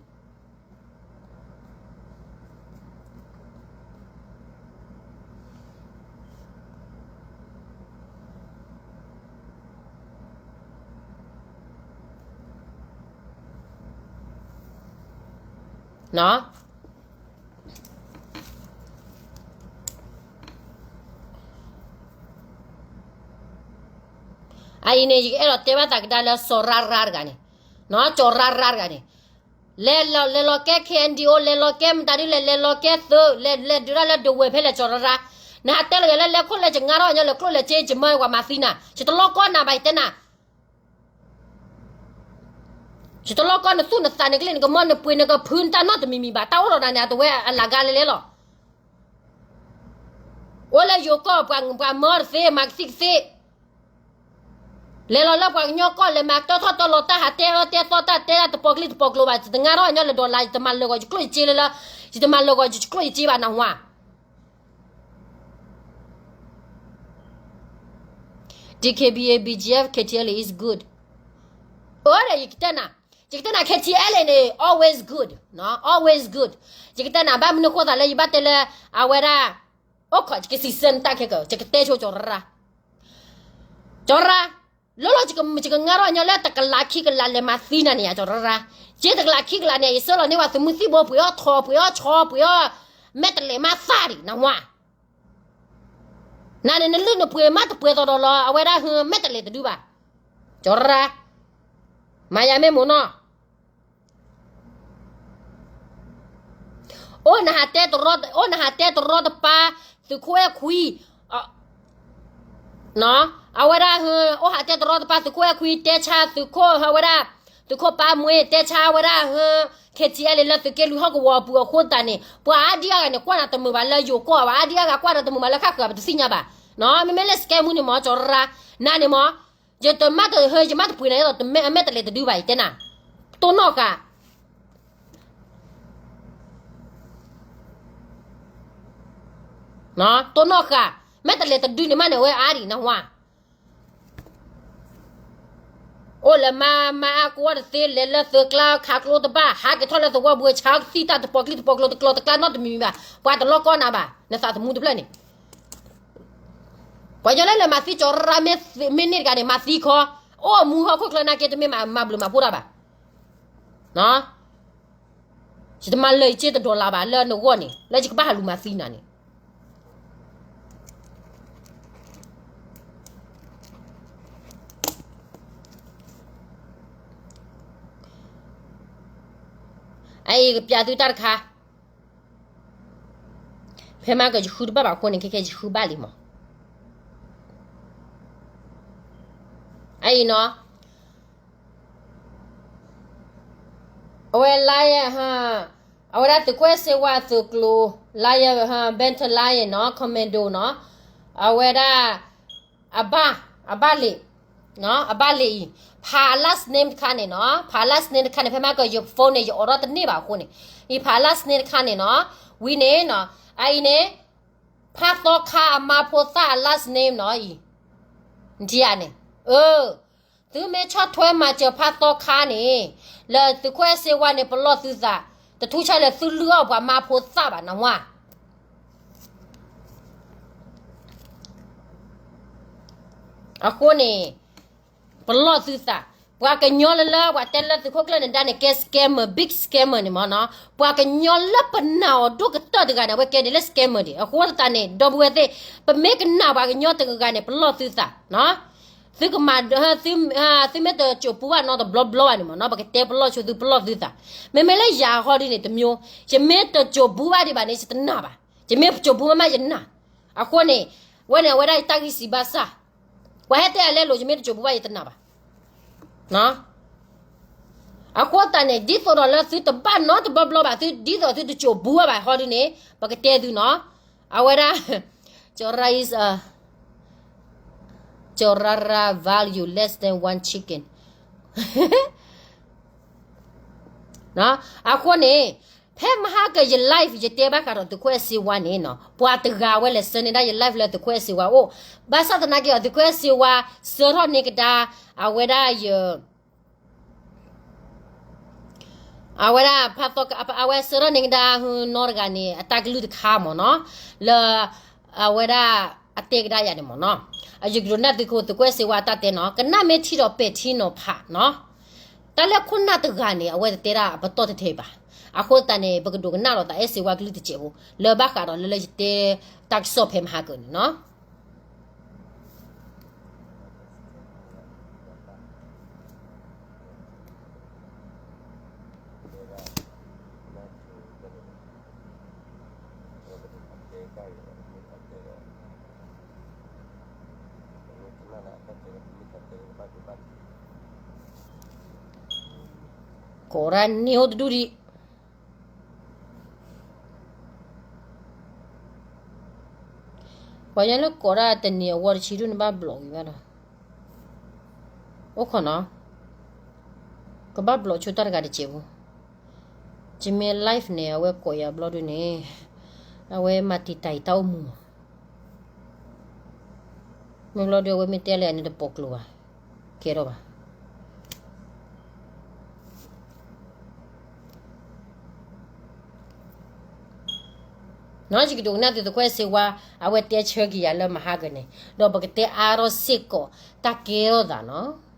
အအံၤန့ၣ် ယကအဲၣ်ဒိးတဲဘၣ်သးကဒါလၢစီၤရါရါတဂၤန့ၣ်, စီၤရါရါတဂၤန့ၣ်, လဲၤလီၤကဲ K N D O လဲၤလီၤကဲမတၤဒုလဲၣ် လဲၤလီၤကဲသုး လဲၤဒုးတၢ်လၢဒဝဲၢ်ဖဲလဲၣ် စီၤရါရါ, နဟးတဲလီၤယၤလၢလဲၤခိၣ်လဲၤယငါထီၣ်ညီလဲၤကျိၣ်လဲၤစ့ ယမၢဝဲမၤသံနၤ, ယတလီၢ်ကီနၤဘၣ် ယတဲနၤ ယတလီၢ်ကီနသူၣ်နသးနကျ့ၣ်နကမီၢ်နပှ့ၤနကဖု နတၢ်နီတမံၤမံၤဘၣ်, တၢ်အိၣ်ဒီးနၤန့ၣ် အတဝဲအလၤဂၤလဲၣ်လဲၣ်လီၤ. အိၣ်လၢယိၤကီၢ် ပှၤမၢတသ့ မၤကသံၣ်ကသ့, လဲၤလီၤလၢပှၤကညီကီၢ် လဲၤမၤတီထီၣ်တီလီၤတၢ် ဟးတဲအၢတဲသီတၢ် တဲတၢ်တပီၤကျံတပီၤကျိၤဘၣ်, ယတငါထီၣ်ညီလၢဒီးလါ ယတမၤလၢာ်ဂီၤယကျိၣ်ယစ့လၢလၢ, ယတမၤလၢာ်ဂီၤယကျိၣ်ယစ့ဘၣ် နၢ်ဟူဧါ. D K B A B G F K T L A is good. အိၣ်ဒီး ယကတဲနၤ, ယကတဲနၤ K T L A န့ၣ် always good, always good. ယကတဲနၤ ဘၣ်မနုၤဃိသးလၢယဘၣ်တဲလၢ အဝဲဒၣ် အိၣ်ခိး ယကစံးဆၢနတၢ်ခဲကၢ, ယကတဲဆိကၠီၤရၣ်, ကၠီၤရၣ်, လီၤလီၤယကငါထီၣ်ညီလၢတကလးခံကလးလဲၤမၤသံနၤန့ၣ် ယကၠီၤရၣ်, ယတကလးခံကလးန့ၣ် ယဆၢလီၤန့ၢ်ဝဲသုးမုၢ်သံၣ်ဘိ ပှ့ၤအီၣ်ထိး ပှ့ၤအီၣ်ဆီ ပှ့ၤအီၣ်မဲာ်တလဲးမးသၣ်ဒံး နၢ်ဟူဧါ. နန့ၣ် နလုၢ်နပှ့ၤမးတပှဲၤသိးဒီးလီၤ အဝဲဒၣ်ဟဲမဲာ်တလဲးတဒုဘၣ်, ကၠီၤရၣ်, မၤယၤမ့ၢ်မိၢ်နီၢ် အိၣ်နဟးတဲတရီတပါ သုးခိၣ်အဲၣ်ခွံ, အဝဲဒၣ် အိၣ်ဟးတဲတရီတပါ သုးခိၣ်အဲၣ်ခွံ တဲဆါသုးခိၣ် အဝဲဒၣ် သုးခိၣ်ပၢ်မွ့တဲဆါဝဲဒၣ် ဟၢ ခ့ထံအဲလ့ လၢသုးက့လွံၢ်ဟီၣ်ကဝီၤအပူၤအဃိသတးန့ၣ် ပှၤအါဒံအါဂၤန့ၣ် ကွၢ်နၤတမုာ်ဘၣ်လၢယိၤကီၢ်ဘၣ်, အါဒံအါဂၤကွၢ်နၤတမုာ်ဘၣ်လၢခါဃၢၤ ပတသ့ၣ်ညါဘၣ်နီၤ. မ့မ့ၢ်လၢစကဲမူန့ၣ်မ့ၢ် ကၠီၤရၢ် နၤန့ၣ်မ့ၢ် ယတမၤတဟၢ ယမၤတပှ့ၤနၤ ယဲဒ်သိး အမဲာ်တလဲၤတဒုဘၣ် ယတဲနၤ, တိၢ်နီၣ်ဃာ် တိၢ်နီၣ်ဃာ်, မဲာ်တလဲၤတဒုန့ၣ်မးန့ၣ် အဝဲအါဒံးနဟါ, အိၣ်လၢမါမါအါကဝီၤတသ့ လဲၤလၢသုးကျါ ခးကျိတဘၣ် ဟးက့ၤထီၣ်လၢသဝီပူၤ ဆါကသံၣ်တၢ်တပီၤကျိတပီၤကျိ တကျီတကျါနီတမံၤမံၤဘၣ်, ပှၤတလီၢ်ကီနၤဘၣ်, နသးသမူတဖျၢၣ်န့ၣ် ပှၤကညီလၢလဲၤမၤသံကၠီၤရၢ် မ့ၢ်န့ၢ်တဂၤန့ၣ် မၤသံခီ, အိၣ်မူဟီၣ်ခိၣ်ချၢနာ်က့ တမ့ၢ်မၤဘျုးမၤဖှိၣ်တၢ်ဘၣ်. ယတမၤလၢာ်ယစ့တဒီလၣ်ဘၣ် လၢနဂီၢ်န့ၣ် လၢယကဘၣ်ဟးလူၤမၤသံနၤန့ၣ် အအံၤကပျးသုတၢ်တခါ, ဖဲမၤကၢၤယဃုတဘၣ်ဘၣ်အဃိန့ၣ် ခဲခဲယဃုဘၣ်လံမး, အအံၤနီၤ အဝဲ lion ဟါ, အဝဲဒၣ်သုးခိၣ်အဲၣ်စ့ဝါသုးကျိၤ lion ဟါ battle lion နီၤ commando နီၤ, အဝဲဒၣ် အဘၣ်, အဘၣ်လ့ၤ, အဘၣ်လ့ၤအံၤ, ဖးအ last name တခါန့ၣ်နီၤ, ဖးအ last name တခါန့ၣ် ဖဲမၤကၢၤယ phone န့ၣ် ယအိးထီၣ်တန့ၢ်ဘၣ်အဃိန့ၣ်, အံၤဖးအ last name တခါန့ၣ်နီၤ, ဝံၤန့ၣ်နီၤ, အအံၤန့ၣ် ဖးသီခါအမါဖိသၣ်အ last name နီၤအံၤ, နထံၣ်ဧါန့ၣ်, အၢ သုမ့ၢ်ဆီၣ်ထွဲမၤစၢၤဖးသီခါန့ၣ်, လၢသုးခိၣ်အဲၣ်စ့ဝါန့ၣ် ပလီၢ်သုသး, တထူၣ်ဆၣ်လၢသုလုၢ်အီၣ်ပှၤမါဖိသၣ်ဘၣ်နဝါ. အဃိန့ၣ်, ပလီၢ်သုသး, ပှၤကညီလၢလၢပှၤတဲလၢသုးခိၣ်ကျၢၢ်နဒါန့ၣ် ကဲ scammer, big scammer န့ၣ်မ့ၢ်နီၤ, ပှၤကညီလၢပနာ်အီၤဒိၣ်ကတၢၢ်တဂၤန့ၣ် အဝဲကဲဒ်လၢ scammer ဒံး. အဃိသတးန့ၣ် ဒီပုၢ်ဝဲၢ်သ့ၣ်, ပမ့ၢ်ကနာ်ပှၤကညီတဂၤန့ၣ် ပလီၢ်သုသး, သုကမၤ, သုမ့ၢ်တစိာ်ပူၤဘၣ်နီတဘျီဘျီဘၣ်န့ၣ်မ့ၢ်နီၤ, ပကတဲပလီၢ်ဆိသု ပလီၢ်သုသး. မ့မ့ၢ်လၢယၤဟီဒ်န့ၣ် တမျိုး, ယမ့ၢ်တစိာ်ပူၤဘၣ်ဒံးဘၣ်န့ၣ် ယတနာ်ဘၣ်, ယမ့ၢ်စိာ်ပူၤမးမးယနာ်. အဃိန့ၣ်, ဝဲန့ၣ် အဝဲဒၣ်ယတၢ်ဂံၢ်စၢ်ဘါစၢ်, ပှၤဟဲတဲအလဲလိာ် ယမ့ၢ်တစိာ်ပူၤဘၣ်ယတနာ်ဘၣ်. အဃိသတးန့ၣ် ဒ်သိးဒီးလၢသုတဘၣ်နီတဘျီဘျီဘၣ် သုဒ်သိးသုတစိာ်ပူၤဘၣ်ဘၣ်ဟီဒ်န့ၣ် ပကတဲသုနီၤ, အဝဲဒၣ်, ကၠီၤရၢ် is a, ကၠီၤရၢ်ရၢ် value less than one chicken. အဃိန့ၣ်, ဖဲမဟါကၢၤယ live ယတဲဘၣ်ဃးဒီးသုးခိၣ်အဲၣ်စ့ဝါန့ၣ်နီၤ, ပှၤတဂၤဝဲလဲၤဆှၢန့ၢ်ဒၣ်ယ live လၢသုးခိၣ်အဲၣ်စ့ဝါအိၣ်, ဘၣ်ဆၣ်သနာ်က့ဒီး သုးခိၣ်အဲၣ်စ့ဝါ ဆှၢထီၣ်န့ၢ်ကဒါ, အဝဲဒၣ်ယ အဝဲဒၣ်ဖးသီ, အဝဲဆှၢထီၣ်န့ၢ်ကဒါ နီတဂၤန့ၣ် အတၢ်ကလုၢ်တခါမ့ၢ်နီၤ, လၢ, အဝဲဒၣ်, အတဲကဒါယၤန့ၣ်မ့ၢ်နီၤ, အယကဒိးနၢ်သုးခိၣ် သုးခိၣ်အဲၣ်စ့ဝါတၢ်တဲနီၤ, ကနၣ်မ့ၢ်ထံဒီးပဲာ်ထံနီၤဖးနီၤ, တၢ်လၢခိၣ်နၢ်တဂၤန့ၣ် အဝဲတတဲဒၣ်အပတီၢ်တထဲဘၣ်, အဃိသတးန့ၣ် ပကဒိးကနၣ်လိာ်သးအဲၣ်စ့ဝါကလုၢ်တစဲးဖိ, လၢဘၣ်ဃးဒီးလၢလၢယတဲ, တၢ်ကစီၣ်ဖဲမဟါကၢၤန့ၣ်နီၤ. ကိးဒၣ်န့ၢ်အိၣ်တဒူၣ်ဒံး, ပှၤညါလၢကိးဒၣ်တနံၤအဝီတဆံဒူၣ်န့ၣ်ဘၣ်ဘျီးက့ၤဘၣ်ဒီး, အိၣ်ခိးနီၤ, ကဘၣ်ဘျီးဆိတၢ်တဂၤတစဲးဖိ, ယမ့ၢ် live န့ၣ် အဝဲကိးယၤဘျီဒုန့ၣ်, အဝဲမၤတံာ်တာ်ယတၢ်အိၣ်မူမး မ့ၢ်ဘျီဒီး အဝဲမ့ၢ်တဲလဲၣ်န့ၣ် တပိာ်ကျိၤဘၣ်, ကဲထီၣ်ဘၣ်. ယကဒိးကနၣ်သုးခိၣ်အဲၣ်စ့ဝါ, အဝဲတဲဆၢက့ၤယၤလၢမဟါကၢၤန့ၣ်, ဒီးပကတဲအါထီၣ်စ့ၢ်ကီးတၢ်ကဲထီၣ်သးနီၤ.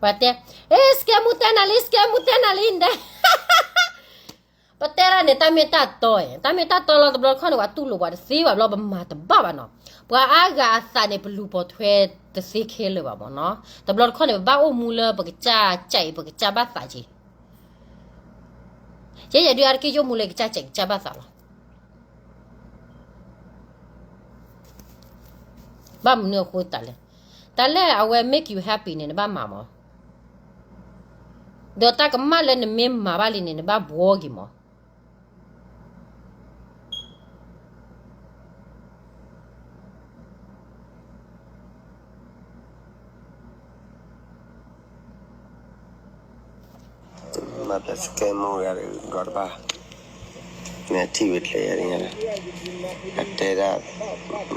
ပှၤတဲ, အဲ စကဲမူတဲနၤလံ စကဲမူတဲနၤလံဒဲး, ပတဲဒၣ်န့ၣ် တၢ်မ့ၢ်တၢ်တီဧါ, တၢ်မ့ၢ်တၢ်တီလီၤ. တဘျီတခီၣ်န့ၣ် ပှၤတူၢ်လိာ်ပှၤတသ့ဘၣ်ဘျီ ပမၤတဘၣ်ဘၣ်နီၤ. ပှၤအါဂၤအသးန့ၣ် ပလူၤပိာ်ထွဲတသ့ခဲလၢာ်ဘၣ်မ့ၢ်နီၤ. တဘျီတခီၣ်န့ၣ် ပဘၣ်အိၣ်မူလၢပကစၢ်ကဲး ပကစၢ်ဘၣ်သးက့ၤ. ယဲယၤဒုးအါတက့ၢ် ယအိၣ်မူလၢကစၢ်ကဲး ကစၢ်ဘၣ်သးလီၤ. ဘၣ်မနုၤအဃိသတးလဲၣ်. တၢ်လၢအဝဲ make you happy န့ၣ် နဘၣ်မၤမး. ဒီးတၢ်ကမၣ်လၢနမ့ၢ်မၤဘၣ်လံန့ၣ် နဘၣ်ဘှီက့ၤမး. မၤပျဲစကဲမူဂၤဒီး ဒီတဘၣ်, မ့ၢ်ထံၣ်ဝဲကျဲယၤန့ၣ်, အတဲဒၣ်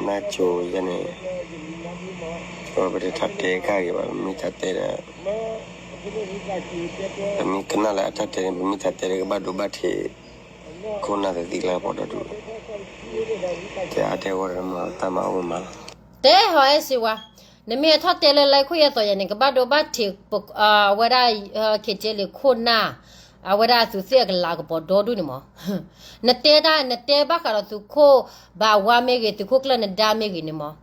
နၢ်ကၠိယဲန့ၣ်, ပတထီၣ်တဲကါဂ့ၤဘၣ်, ပမ့ၢ်ထီၣ်တဲဒီး ပမ့ၢ်ကနၣ်လၢအတၢ်တဲန့ၣ် ပမ့ၢ်ထီၣ်တဲဒီးကဘၣ်ဒိဘၣ်ထံး ခိၣ်နၢ်သသံကျါပီးဒီဒူၣ်, တဲအါတဲဂီၢ်ဒီးမၤတၢ်မၤအိၣ်မးလီၤ. တဲဟီ အဲၣ်စ့ဝါ, နမ့ၢ်အထီၣ်တဲလၢ live ခိၣ်ယဲသိးယဲန့ၣ် ကဘၣ်ဒိဘၣ်ထံး အဝဲဒၣ် ခ့တ့လံခိၣ်နၢ်, အဝဲဒၣ်သုးသ့ၣ်အကလၤကပီၤဒီဒူၣ်န့ၣ်မး. နတဲတၢ် နတဲဘၣ်ဃးဒီးသုးခိၣ်ဘၣ်ဝါမ့ၢ်ဂ့ၤ သုးခိၣ်ကျၢၢ်နဒါမ့ၢ်ဂ့ၤန့ၣ်မး,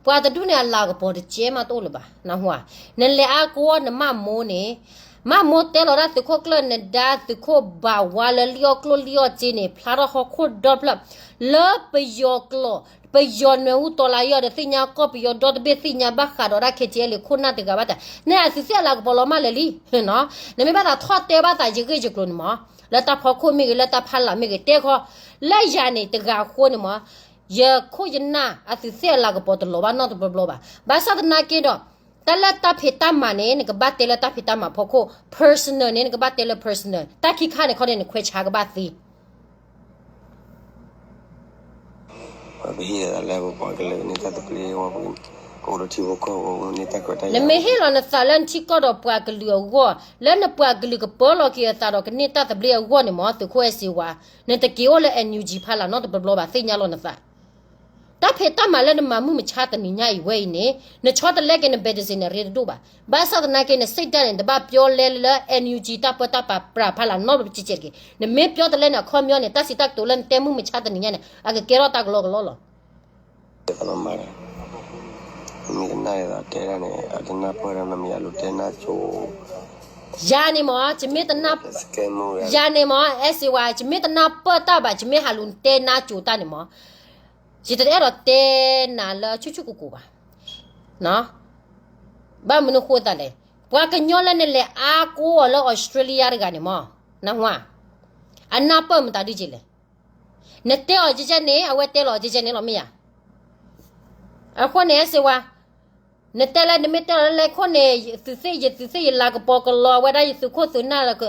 ပှၤတဒူၣ်န့ၣ် အလၤကပီၤတကဲမးတအိၣ်လၢၤဘၣ်. နလဲၤအါကဝီၤနမၣ်မိၢ်န့ၣ်, မၣ်မိၢ်တဲလီၤဒၣ်သုးခိၣ်ကျၢၢ်နဒါ သုးခိၣ်ဘၣ်ဝါလၢလံၣ်အီၣ်ကျိၣ်လံၣ်အီၣ်စ့န့ၣ် ဖျါထီၣ်ဟီၣ်ခိၣ်ဒီဖျၢၣ် လၢပယီၤကျိာ်, ပယီၤနွဲၣ်အူတီလါယီၤဒီး သ့ၣ်ညါကီၢ်ပယီၤဒီတဘ့ၣ် သ့ၣ်ညါဘၣ်ဃးဒီးဒၣ် ခ့တ့လံခိၣ်နၢ်တဂၤဘၣ်တၢ်, နသုးသ့ၣ်အလၤကပီၤလီၤမၢ်လၢာ်လံ. နမ့ၢ်ဘၣ်သးထီၣ်တဲဘၣ်သးယဂ့ၢ်ယကျိၤန့ၣ်မး, လၢတၢ်ဖီခိၣ်မ့ၢ်ဂ့ၤ လၢတၢ်ဖီလာ်မ့ၢ်ဂ့ၤ တဲခီ, လၢယၤန့ၣ်တဂၤအဃိန့ၣ်မး, ယခိၣ်ယနၢ်အသုးသ့ၣ်အလၤကပီၤတလီၤဘၣ်နီတဘျီဘျီဘၣ်. ဘၣ်ဆၣ်သနာ်က့ဒီး တၢ်လၢတၢ်ဖံးတၢ်မၤန့ၣ် နကဘၣ်တဲလၢတၢ်ဖံးတၢ်မၤဖီခိၣ်, personal န့ၣ် နကဘၣ်တဲလၢ personal, တၢ်ခံခါန့ၣ်ခီန့ၣ် နခွဲးဆါကဘၣ်သ့. ပဟ့ၣ်လၢပပှၤကလုာ်န့ၣ် တၢ်သဘျ့အဂီၢ်, ကအိၣ်ဒီးထံဖိကီၢ်ဖိန့ၣ် တၢ်ခွဲးတၢ်ယာ်, နမ့ၢ်ဟ့ၣ်လီၤနသးလၢနထံကီၢ်ဒီးပှၤကလုာ်အဂီၢ်, လၢနပှၤကလုာ်ကပၢလီၤက့ၤအသးဒီးကန့ၢ်တၢ်သဘျ့အဂီၢ်န့ၣ်မး သုးခိၣ်အဲၣ်စ့ဝါ, နတက့ၤအိၣ်လၢ NUG ဖီလာ်နီတဘျီဘျီဘၣ် သ့ၣ်ညါလီၤနသး. တၢ်ဖံးတၢ်မၤလၢနမၤမုၢ်မဆါတနံၤညါအံၤဝဲအံၤန့ၣ် နဆီတလဲက့ၤန ဘဲးတစ့း န့ၣ် ရ့တဒိၣ်ဘၣ်. ဘၣ်ဆၣ်သနာ်က့ နစံးတၢ်န့ၣ် နတဘၣ်ပျီလဲလၢ NUG တၢ်ပၢတၢ်ပြးဖီလာ်နီတဘျီဘျီဘၣ်. နမ့ၢ်ပျီတလဲန့ၣ် အခီပညီန့ၣ် တၢ်စံးတၢ်ကတိၤလၢနတဲမုၢ်မဆါတနံၤညါန့ၣ် အကကဲထီၣ်တၢ်ကလီကလီလီၤ. မ့ၢ်ကနၣ်ဒ်သိးတဲဒၣ်န့ၣ် အတနၢ်ပၢၢ်ဒီးနမံၤအလိၤတဲနၢ်ကၠိ, ယၤန့ၣ်မး, ယၤန့ၣ်မး အဲၣ်စ့ဝါ, ယမ့ၢ်တနၢ်ပၢၢ်တၢ်ဘၣ် ယမ့ၢ်ဟးလူၤတဲနၢ်ကၠိတၢ်န့ၣ်မး, ယတအဲၣ်ဒိးတဲနၤလၢဆူၣ်ဆူၣ်ကိၢ်ကိၢ်ဘၣ်. ဘၣ်မနုၤဃိသတးလဲၣ်, ပှၤကညီလၢနလဲၤအါကိးအီၤလၢ Australia တဂၤန့ၣ်မး, နဝၤ, အနၢ်ပၢၢ်မတၤဒုက့ၤလဲၣ်. နတဲအီၤကဲကဲန့ၣ် အဝဲတဲလီၤကဲကဲန့ၣ်လီၤ မ့ၢ်ယၤ. အဃိန့ၣ် အဲၣ်စ့ဝါ, နတဲလၢနမ့ၢ်တဲလီၤလၢလဲၤခိၣ်န့ၣ် သုးသ့ၣ်ယသုးသ့ၣ်ယလၤကပီၤကလီၤဝဲဒၣ်ယသုးခိၣ်သုးနၢ်လၢ,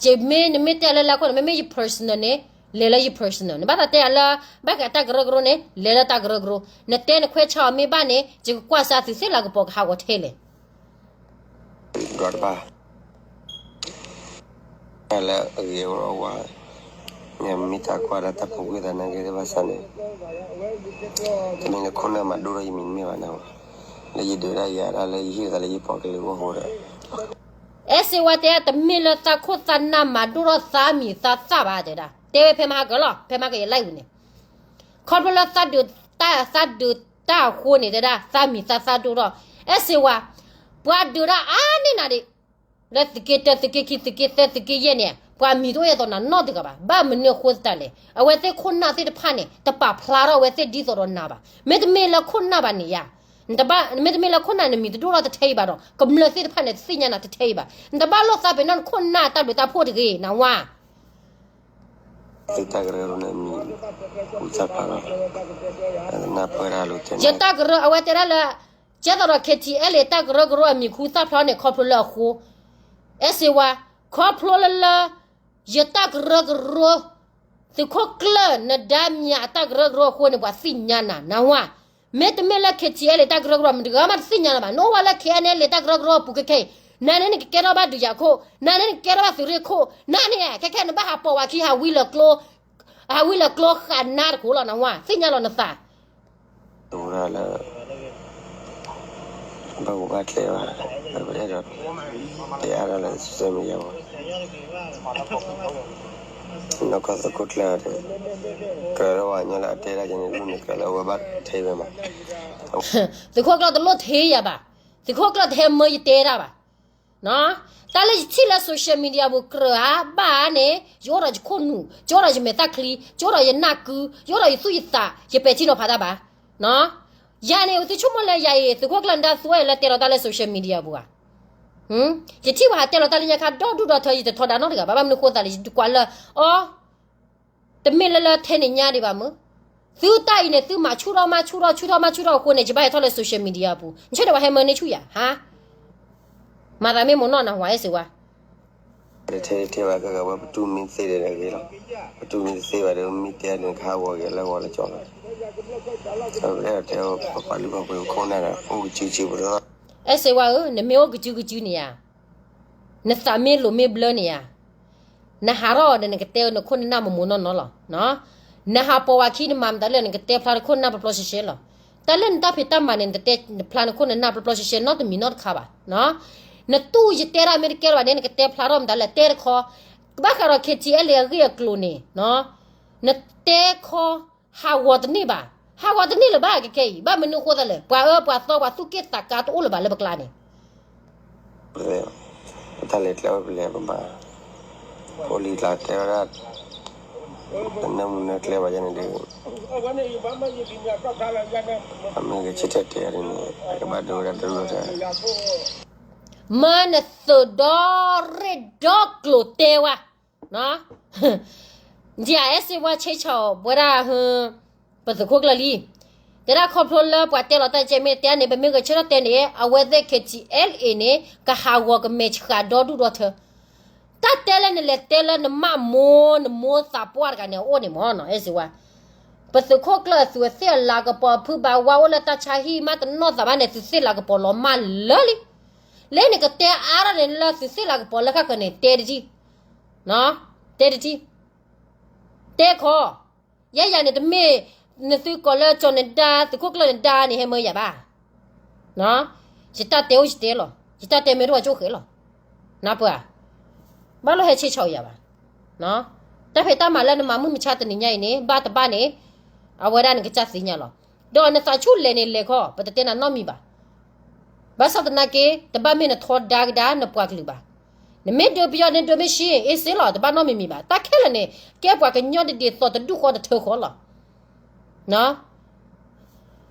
ယမ့ၢ်နမ့ၢ်တဲလၢလဲၤခိၣ်န့ၣ် မ့မ့ၢ်ယ personal န့ၣ်, လဲၤလၢယ personal, နဘၣ်သးတဲယၤလၢ ဘၣ်ဃးတၢ်ကရၢကရိန့ၣ် လဲၤလၢတၢ်ကရၢကရိ, နတဲနခွဲးဆါအီၤမ့ၢ်ဘၣ်န့ၣ် ယကကွၢ်စၢ်သုးသ့ၣ်လၤကပီၤကဟးဂီၤထဲလဲၣ်. ဒီးတဘၣ် တၢ်လၢအဂ့ၤဝဲဝဲ, မ့ၢ်တၢ်ကွၢ်ဒီးတၢ်ပူၤကွံာ်သးနာ်က့တဘၣ်ဆၣ်န့ၣ်, တမ့ၢ်လၢခိၣ်နၢ်မၤဒိၣ်ထီၣ်ယမံၤမ့ၢ်ဘၣ်န့ၣ်, လၢယဒုးဒၣ်ယၤဒၣ်လၢယဟ့ၣ်သးလၢယပှၤကလုာ်အဂီၢ်အဃိဒီး, အဲၣ်စ့ဝါတဲ တမ့ၢ်လၢသးခိၣ်သးနၢ်မၤဒိၣ်ထီၣ်သးမံၤသးသၣ်ဘၣ်တဲဒၣ်, တဲဝဲဖဲမဟါကလီၤ ဖဲမဟါကယလဲၤဝံၤန့ၣ်, ခီဖျိလၢသးဒုး, သးဒုးတၢ်အဃိန့ၣ်တဲဒၣ် သးမံၤသးသၣ်ဒိၣ်ထီၣ်, အဲၣ်စ့ဝါ, ပှၤဒုးဒၣ်အါန့ၢ်နၤဒံး လၢသုးက့တၢ သုးက့ခံ သုးက့သၢ သုးက့ယဲၢ်န့ၣ် ပှၤမံၤတအိၣ်ယဲၢ်သိးနၤနီတဂၤဘၣ်. ဘၣ်မနုၤအဃိသတးလဲၣ်, အဝဲသ့ၣ်ခိၣ်နၢ်သ့ၣ်တဖၣ်န့ၣ် တပာ်ဖျါထီၣ်အဝဲသ့ၣ်ဒ်သိးဒီးနၤဘၣ်. မ့တမ့ၢ်လၢခိၣ်နၢ်ဘၣ်န့ၣ်ယၤ, မ့တမ့ၢ်လၢခိၣ်နၢ်နမံၤတဒိၣ်ထီၣ်တထဲအံၤဘၣ်ဒီး ကမျၢၢ်သ့ၣ်တဖၣ်န့ၣ် တသ့ၣ်ညါနၤတထဲအံၤဘၣ်. နတဘၣ်လိာ်သးပ့ၤနီၣ်နခိၣ်နၢ်တၢ်ဘျုးတၢ်ဖှိၣ်တဂ့ၤ နဝၤ သုးတၢ်ကရၢကရိန့ၣ်မံၤ, ဃုသၣ်ဖျါလီၤ, နၢ်ပၢၢ်တၢ်လိၤတဲ, ယတၢ်ကရၢအဝဲတဲဒၣ်လၢ, ကဲသိးဒီး KTLA တၢ်ကရၢကရိအမံၤဃုသၣ်ဖျါန့ၣ် ခီဖျိလၢအဃိ, အဲၣ်စ့ဝါ, ခီဖျိလၢလၢ, ယတၢ်ကရၢကရိ သုးခိၣ်ကျၢၢ်နဒါမံၤအတၢ်ကရၢကရိအဃိန့ၣ် ပှၤသ့ၣ်ညါနၤ နဝၤ, မ့တမ့ၢ်လၢ KTLA တၢ်ကရၢကရိ မတဂၤမးတသ့ၣ်ညါနၤဘၣ်. နအိၣ်ဝဲလၢ KNLA တၢ်ကရၢကရိအပူၤခဲခဲအံၤ, နန့ၣ်နကကဲထီၣ်ဘၣ်ဒုးယၤခိၣ်, နန့ၣ်နကကဲထီၣ်ဘၣ်သုးရ့ၣ်ခိၣ်, နန့ၣ် ခဲခဲနဘၣ်ဟးပိာ်ဝဲခံ ဟးဝံလၢကျိ, ဟးဝံလၢကျိဃာ်နါတခိၣ်လီၤ နဝၤ သ့ၣ်ညါလီၤနသး တဝဲဒၣ်လၢ ဘၣ်ဂိၢ်ဘၣ်ကျဲဘၣ်, ပအဲၣ်ဒိးတဲအါဒၣ်လၢ social media ဘၣ်. နီၢ်ကီၢ်သုးခိၣ်ကျၢၢ် ကြၢးလၢပှၤကညီလၢအတဲတၢ်ကန့ၣ် လူၢ်န့ၣ်ကြၢးလၢအဝဲဘၣ်ထဲဝဲမး, သုးခိၣ်ကျၢၢ်တလိၣ်ထဲယၤဘၣ်, သုးခိၣ်ကျၢၢ်တဟဲမၢယတဲတၢ်ဘၣ်. တၢ်လၢယထံၣ်လၢ social media ပူၤကြၢးဧါ ဘၣ်ဧါန့ၣ် ယအိၣ်ဒီးယခိၣ်နူာ်, ယအိၣ်ဒီးယမဲာ်သၣ်ချံ, ယအိၣ်ဒီးယနၢ်ကု, ယအိၣ်ဒီးယသူၣ်ယသး, ယပဲာ်ထံနီၤဖးတၢ်ဘၣ်. ယၤန့ၣ် သုဆိကမိၣ်လၢယၤအံၤ သုးခိၣ်ကျၢၢ်နဒါသူဝဲလၢတဲလီၤတၢ်လၢ social media ပူၤဧါ. ယထံၣ်ပှၤဟးတဲလီၤတၢ်လၢညါခါဒီဒူၣ်ဒီထၢ ယတထီဒါနီတဂၤဘၣ်. ဘၣ်မနုၤဃိသးလဲၣ် ယကွၢ်လၢ အီ တမ့ၢ်လၢလၢထဲန့ၣ်ညါဒံးဘၣ်မုၢ်, သုတၢ်အံၤန့ၣ် သုမၤဆူၣ်ထီၣ်မၤဆူၣ်ထီၣ်ဆူၣ်ထီၣ်မၤဆူၣ်ထီၣ်အဃိန့ၣ် ယဘၣ်ဟဲထီၣ်လၢ social media အပူၤ, နဆၢဒီးပှၤဟဲမၢန့ၢ်ဆူၣ်ယၤ ဟါ, မၤသးမ့ၢ်မိၢ်နီၢ်နၢ်ဟူဧါ အဲၣ်စ့ဝါ ထဲထဲဘၣ်ကဂၤဝဲ ပတူၢ်မ့ၢ်သ့ဒီးဂ့ၤလီၤ, ပတူၢ်မ့ၢ်တသ့ဘၣ်ဒီး မ့ၢ်တဲဒ်န့ၣ် ကဟးဂီၤက့ၤလၢဂီၤလၢကၠီလီၤ, အဲၣ်ဒိးတဲပပှၤလုၢ်ပှၤပှ့ၤပခိၣ်နၢ်ဒီး အိၣ်ကစုကစုပလီ အဲၣ်စ့ဝါဧၢ နမ့ၢ်အိၣ်ကစုကစုန့ၣ်ဧါ, နသးမ့ၢ်လိာ်မ့ၢ်ဘျၢန့ၣ်ဧါ, နဟးထီၣ်ဒီးနကတဲနခိၣ်နနၢ်မိၢ်မိၢ်နီၢ်နီၢ်လီၤ. နဟးပိာ်ဝဲခံနမၤမတၤလဲၣ် နကတဲဖျါနခိၣ်နနၢ်ပျီပျီရှဲရှဲလီၤ. တၢ်လၢနတၢ်ဖံးတၢ်မၤန့ၣ် နတတဲဖျါနခိၣ်နနၢ်ပျီပျီရှဲရှဲနီတမံၤနီတခါဘၣ်. နတူၢ်ယတဲတၢ်မ့ၢ်တကဲလၢၤဘၣ်န့ၣ် နကတဲဖျါထီၣ်မတၤလဲၣ် တဲတခီ, ဘၣ်ဃးဒီး KTLA အဂ့ၢ်အကျိၤန့ၣ် နတဲခီ ဟးဂီၤတန့ၢ်ဘၣ်, ဟးဂီၤတန့ၢ်လၢၤဘၣ်ကခဲအံၤ ဘၣ်မနုၤဃိသးလဲၣ် ပှၤအၢပှၤသီပှၤသူၣ်က့ၣ်သးကါတအိၣ်လၢၤဘၣ်လၢပကျါန့ၣ် ပတၢ်လဲၤကျဲဝဲပလဲၤပမၤ, ဖိလံၤကျါတဲဝဲဒၣ်, တနၢမူနၢကျဲဘၣ်ယဲန့ၣ်ဒီး, အမ့ၢ်ဂဲၤဆၢထၢၣ်တဲဒ်န့ၣ် အကဘၣ်ဒိဝဲဒၣ်တရူးထဲ, မၢနသုးဒီရ့ၣ်ဒီကျိၤတဲဝဲ ဒ်အအဲၣ်စ့ဝါဆ့ဆီၣ်ဝဲဒၣ် ပသုးခိၣ်ကျၢၢ်လံ, တဲဒၣ်ခီဖျိလၢပှၤတဲလီၤတၢ်ကဲမ့ၢ်တဲန့ၣ် ပမ့ၢ်ဂဲၤဆၢထၢၣ်တဲန့ၣ် အဝဲသ့ၣ် KTLA န့ၣ် ကဟးဂီၤကမဲာ်ဆှးဒီဒူၣ်ဒီထၢ, တၢ်တဲလၢနလဲၤတဲလၢနမၣ်မိၢ်နမိၢ်သးပှၢ်တဂၤန့ၣ် အအိၣ်န့ၣ်မ့ၢ်နီၤ အဲၣ်စ့ဝါ, ပသုးခိၣ်ကျၢၢ်အသုးအသ့ၣ်အလၤကပီၤဖုဘၣ်ဝါအိၣ်လၢတၢ်ဆါဟံၣ်မးတနီၢ်သးဘၣ်န့ၣ် သုးသ့ၣ်လၤကပီၤလီၤမၢ်လၢာ်လံ, လၢနကတဲအါထီၣ်န့ၣ်လၢသုးသ့ၣ်လၤကပီၤလၢဃၣ်ဃၢၤန့ၣ် တဲတထံၣ်, တဲတထံၣ်, တဲခီ, ယဲယၤန့ၣ်တမ့ၢ် နသုကီၢ်လၢကၠီၤနဒါ သုးခိၣ်ကျၢၢ်နဒါန့ၣ် ဟဲမၢယၤဘၣ်, ယတၢ်တဲအိၣ်ယတဲလီၤ ယတၢ်တဲမ့ၢ်တအိၣ်ကၠိဃဲၤလီၤ, နၢ်ပၢၢ်, ဘၣ်လိၣ်ဟဲဆ့ဆီၣ်ယၤဘၣ်, တၢ်ဖံးတၢ်မၤလၢနမၤမုၢ်မဆါတနံၤညါအံၤန့ၣ် ဘၣ်တဘၣ်န့ၣ်, အဝဲဒၣ်နကစၢ်သ့ၣ်ညါလီၤ, ဒီးနသးဆူၣ်လဲၤန့ၣ်လဲၤခီ ပတတဲနၤနီတမံၤဘၣ်, ဘၣ်ဆၣ်သနာ်က့ တဘၣ်မ့ၢ်နထီဒါကဒါနပှၤကလုာ်ဘၣ်, နမ့ၢ်ဒုးပယီၤန့ၣ်ဒုးမ့ၢ်ဆံ အ့စ့လီၤ တဘၣ်နီတမံၤမံၤဘၣ်, တၢ်ခဲလၢာ်န့ၣ် ကဲပှၤကညီတဒ်သိးတဒူၣ်ဃီတထၢဃီလီၤ.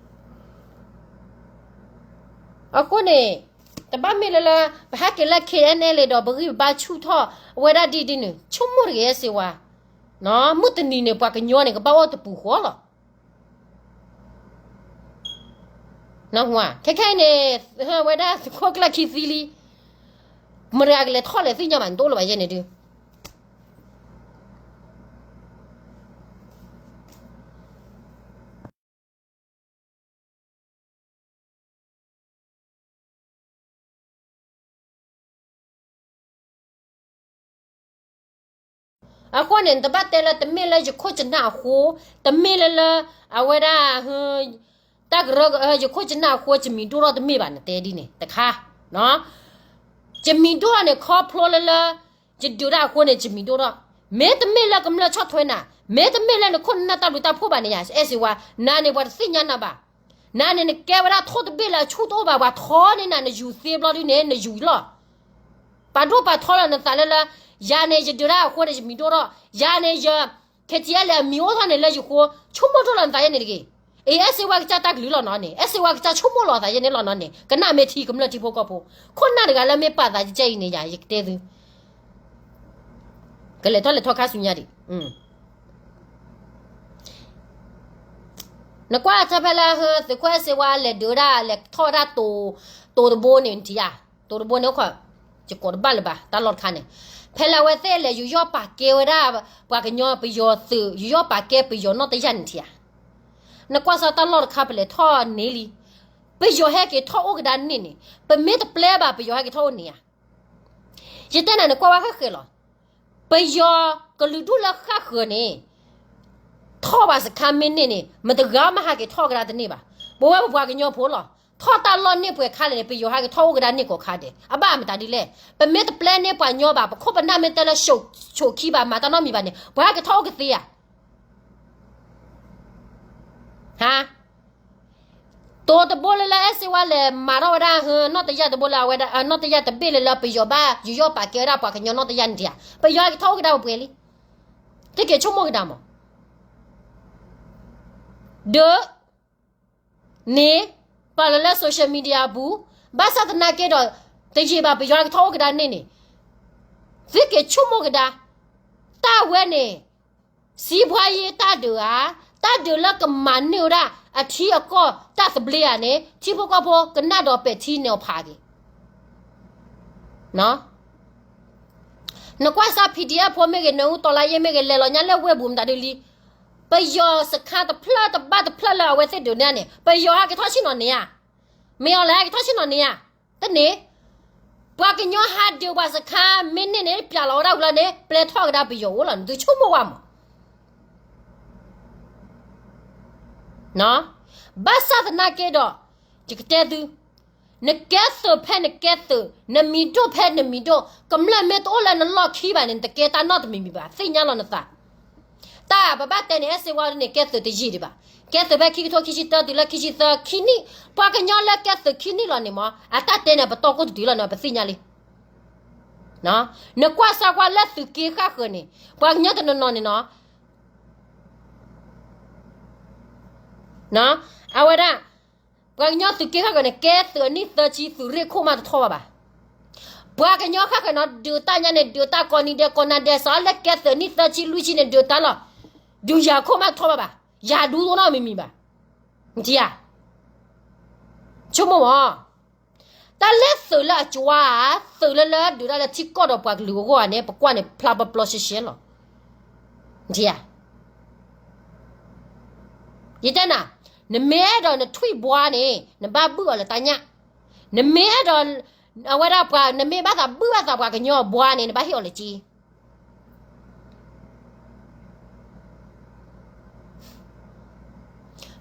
အဃိန့ၣ် တဘၣ်မ့ၢ်လၢလၢ ပဟဲက့ၤလၢ KNLA ဒီးပဂံၢ်ပဘါဆူၣ်ထီၣ်ဝဲဒၣ်ဒ်ဒ်န့ၣ် ဆိကမိၣ်တဂ့ၤ အဲၣ်စ့ဝါ, မုၢ်တနံၤန့ၣ် ပှၤကညီန့ၣ် ကဘၣ်အိၣ်တပူၤဃီလီၤ. နၢ်ဟူဧါ, ခဲခဲအံၤန့ၣ် ဝဲဒၣ်သုးခိၣ်ကျၢၢ်ခံသံလံ, မတၤကလဲၤထီၣ်လဲၤသ့ၣ်ညါဘၣ် နတအိၣ်လၢၤဘၣ်ယဲန့ၣ်ဒုး အဃိန့ၣ် နတဘၣ်တဲလၢတမ့ၢ်လၢယခိၣ်ယနၢ်အဃိ, တမ့ၢ်လၢလၢ အဝဲဒၣ် တၢ်ကရၢ ယခိၣ်ယနၢ်အဃိ ယမံၤဒိၣ်ထီၣ်တမ့ၢ်ဘၣ် နတဲဒ်န့ၣ် တခါ, ယမံၤဒိၣ်ထီၣ်န့ၣ် ခီဖျိလၢလၢ ယဒုးတၢ်အဃိန့ၣ် ယမံၤဒိၣ်ထီၣ်, မ့တမ့ၢ်လၢကမျၢၢ်ဆီၣ်ထွဲနၤ, မ့တမ့ၢ်လၢနခိၣ်နနၢ်တၢ်ဘျုးတၢ်ဖှိၣ်ဘၣ်န့ၣ်ယၤ အဲၣ်စ့ဝါ, နၤန့ၣ် ပှၤတသ့ၣ်ညါနၤဘၣ်, နၤန့ၣ် နကဲဝဲဒၣ်ထိၣ်တဘ့ၣ်လၢအဆူၣ်တအိၣ်ဘၣ် ပှၤထီန့ၢ်နၤ နယူၤသ့ဘျီဒ်န့ၣ် နယူၤလီၤ ပာ်ဒိၣ်ပာ်ထီလီၤနသးလၢလၢ ယၤန့ၣ် ယဒုးတၢ်အဃိန့ၣ် ယမံၤဒိၣ်ထီၣ်, ယၤန့ၣ် ယ KTLA အမံၤအိၣ်ထီၣ်န့ၣ်လၢယဃိ ဆိကမိၣ်ထီၣ်လီၤနသးယဲန့ၣ်တဂ့ၤ. အ့ အဲၣ်စ့ဝါကစၢ်တၢ်ကလုၢ်လီၤနီၤန့ၣ် အဲၣ်စ့ဝါကစၢ်ဆိကမိၣ်လီၤသးယဲန့ၣ်လီၤနီၤန့ၣ် ကနၣ်မ့ၢ်ထံကမျၢၢ်ထံဖိကီၢ်ဖိ, ခိၣ်နၢ်တဂၤလၢမ့ၢ်ပာ်သးယဲအံၤန့ၣ်ယၤ ယကတဲသု ကလဲၤထီၣ်လဲၤထီၣ်ခါဆူညါဒံး နကွၢ်တၢ်ဖဲလၢ သုးခိၣ်အဲၣ်စ့ဝါလဲၤဒုးဒၣ် လဲၤထီၣ်ဝဲဒၣ် တိၤတဘိန့ၣ်ထံဧါ, တိၤတဘိန့ၣ်အိၣ်ခိး, ယကိးတဘၣ်လၢၤဘၣ် တၢ်လီၢ်တခါန့ၣ်, ဖဲလၢအဝဲသ့ၣ်လဲၤယူးယီၣ်ပာ်ကဲဝဲဒၣ် ပှၤကညီပယီၤသုး ယူးယီၣ်ပာ်ကဲပယီၤနီၣ်တယၢ်န့ၣ်ထံဧါ, နကွၢ်စၢ်တၢ်လီၢ်တခါပလဲၤထီၣ်န့ၢ်လံ, ပယီၤဟဲက့ၤထီၣ်အိၣ်ကဒါန့ၣ်န့ၣ် ပမ့ၢ်တပျဲဘၣ် ပယီၤဟဲက့ၤထီၣ်အိၣ်န့ၢ်ဧါ ယတဲနၤန့ၣ် ကွၢ်ဝဲဃဲဃဲလီၤ. ပယီၤကလုာ်ဒူၣ်လၢဃၣ်ဃၢၤန့ၣ် ထီၣ်ဘၣ်စခါမ့ၢ်န့ၢ်န့ၣ် မတဂၤမ့ၢ်ဟးက့ၤထီၣ်ကဒါတန့ၢ်ဘၣ်. ပဝဲပပှၤကညီဖိလီၤ. ထီၣ်တၢ်လီၢ်န့ၢ်ပှဲၤခါလဲၣ်န့ၣ် ပယီၤဟဲက့ၤထီၣ်အိၣ်ကဒါန့ၢ်ကိးခါဒဲး. အဘၣ်မတၤဒ်လဲၣ်. ပမ့ၢ်တပျဲန့ၢ်ပှၤကညီဘၣ်, ပခိၣ်ပနၢ်မ့ၢ်တဲလၢ ဆိးခံဘၣ် မၤတၢ်နီတမံၤဘၣ်န့ၣ် ပှၤဟဲက့ၤထီၣ်အိၣ်ကသ့ဧါ. ဟါ, တိၤတဘိလၢလၢအဲၣ်စ့ဝါလဲၤမၤထီၣ်ဝဲဒၣ် ဟၢ နီၣ်တယၢ်တဘိလၢအဝဲဒၣ် နီၣ်တယၢ်တဘ့ၣ်လၢလၢပယီၤဘၣ် ယူးယီၣ်ပာ်ကဲဝဲဒၣ်ပှၤကညီနီၣ်တယၢ်န့ၣ်ဧါ, ပယီၤက့ၤထီၣ်အိၣ်ကဒါပှဲၤလံ. သုက့ၤဆိကမိၣ်ကဒါမး. ဒီး န့ၣ် ပာ်လီၤလၢ social media အပူၤ, ဘၣ်ဆၣ်သနာ်က့ဒီး တယံာ်ဘၣ် ပယီၤက့ၤထီၣ်အိၣ်ကဒါန့ၣ်န့ၣ်, သုက့ၤဆိကမိၣ်ကဒါ, တၢ်ဝဲန့ၣ် စံးဘှါယ့တၢ်ဒုးဧါ, တၢ်ဒုးလၢကမၤန့ၢ်ဝဲဒၣ်အထံအကီၢ်တၢ်သဘျ့ဧါန့ၣ် ထံဖိကီၢ်ဖိကနၣ်ဒီးပဲာ်ထံနီၤဖးက့ၤ နကွၢ်စၢ် PDF ဖိမ့ၢ်ဂ့ၤ နအူတီလါယ့မ့ၢ်ဂ့ၤ လဲၤလီၤညါလၢဝ့ၢ်ပူၤမတၤဒုးလံ, ပယီၤစခါတဖျၢၣ်တဘၣ်တဖျၢၣ်လၢအဝဲသ့ၣ်ဒုးန့ၣ်န့ၣ် ပယီၤဟဲက့ၤထီၣ်ဆ့ၣ်နီၤန့ၣ်ဧါ, မ့ၢ်အီၤလဲၣ်ဟဲက့ၤထီၣ်ဆ့ၣ်နီၤန့ၣ်ဧါ, တန့ၣ်, ပှၤကညီဟးဒုးပှၤစခါမ့ၢ်န့ၢ်န့ၣ် ပျၢ်လီၤဝဲဒၣ်ဝံၤလီၤန့ၣ် ပျဲထီၣ်ကဒါပယီၤအိၣ်လီၤန့ၣ် သုဆိကမိၣ်ဝဲမး ဘၣ်ဆၣ်သနာ်က့ဒီး, ယကတဲသု, နကဲသုးဖဲနကဲသုး, နမံၤဒိၣ်ဖဲနမံၤဒိၣ်, ကမျၢၢ်မ့ၢ်တအိၣ်လၢနလီၢ်ခံဘၣ်န့ၣ် နတကဲတၢ်နီတမံၤမံၤဘၣ်, သ့ၣ်ညါလီၤနသး. တၢ်ပဘၣ်တဲန့ၣ် အဲၣ်စ့ဝါန့ၣ် ကဲသုးတယံာ်ဒံးဘၣ်. ကဲသုးဖဲခံကထိခံဆံတၢတုၤလၢခံဆံသၢခံနံၣ်, ပှၤကညီလၢကဲသုးခံနံၣ်လီၤန့ၣ်မး အတၢ်တဲန့ၣ် ပတီၢ်ကိၢ်တတုၤလီၤန့ၣ် ပသ့ၣ်ညါလံ. နကွၢ်စၢ်ကွၢ်လၢသုးက့ဃၣ်ဃၢၤန့ၣ် ပှၤကညီတနီၤနီၤန့ၣ်နီၤ အဝဲဒၣ်, ပှၤကညီသုးက့ဃၣ်ဃၢၤန့ၣ် ကဲသုးအနံၣ်သၢဆံ သုးရ့ၣ်ခိၣ်မးတထီၣ်ဘၣ်ဘၣ်. ပှၤကညီဃၣ်ဃၢၤနီၤ ဒုးတၢ်ညါန့ၣ် ဒုးတၢ်ကိးနံၤဒဲးကိးနၤဒဲး စးလၢကဲသုးအနံၣ်သၢဆံလွံၢ်ဆံန့ၣ် ဒုးတၢ်လီၤ, ဒုးယၤခိၣ်မးတထီၣ်ဘၣ်ဘၣ်, ယၤဒူသိးနီတမံၤမံၤဘၣ်. နထံၣ်ဧါ, ဆိကမိၣ်မး တၢ်လၢသုးလၢအကၠွါဧါ, သုးလၢလၢဒုးတၢ်လၢထံကီၢ်ဒီးပှၤကလုာ်အဂီၢ်ဧါန့ၣ် ပကွၢ်န့ၣ် ဖျါပျီပျီရှဲရှဲလီၤ. နထံၣ်ဧါ, ယတဲနၤ, နမ့ၢ်အဲၣ်ဒိးနထွံၣ်ဘှါန့ၣ် နဘၣ်ဘုၣ်အီၤလၢတၢ်ညၣ်, နမ့ၢ်အဲၣ်ဒိး, အဝဲဒၣ်ပှၤ နမ့ၢ်ဘၣ်သးဘုၣ်ဘၣ်သးပှၤကညီအဘှါန့ၣ် နဘၣ်ဟ့ၣ်အီၤလၢက့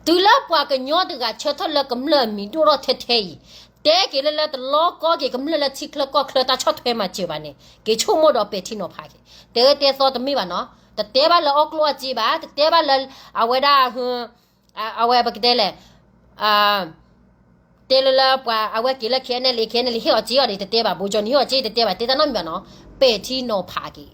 တုၤလၢပှၤကညီတဂၤဆၢထၢၣ်လၢကမျၢၢ်အမံၤဒိၣ်ထီၣ်ထဲထဲအံၤ, တဲက့ၤလၢလၢတလီၤကီက့ၤကမျၢၢ်လၢထံချၢကီၢ်ချၢတၢ်ဆီၣ်ထွဲမၤစၢၤဘၣ်န့ၣ် က့ၤဆိကမိၣ်ဒီးပဲာ်ထံနီၤဖးက့ၤ, တဲအၢတဲသီတမ့ၢ်ဘၣ်နီၤ, တတဲဘၣ်လၢအီၣ်ကျိၣ်အစ့ဘၣ်, တတဲဘၣ်လၢအဝဲဒၣ် အဝဲပကတဲလဲၣ်, တဲလၢလၢပှၤအဝဲက့ၤလၢ ခဲအံၤန့ၣ်လံ ခဲအံၤန့ၣ်လံ ဟ့ၣ်အီၤစ့အီၤန့ၣ် တတဲဘၣ်, ဘိကၠီန့ၣ် ဟ့ၣ်အီၤစ့ တတဲဘၣ်, တဲတၢ်နီတမံၤဘၣ်နီၤ, ပဲာ်ထံနီၤဖးက့ၤ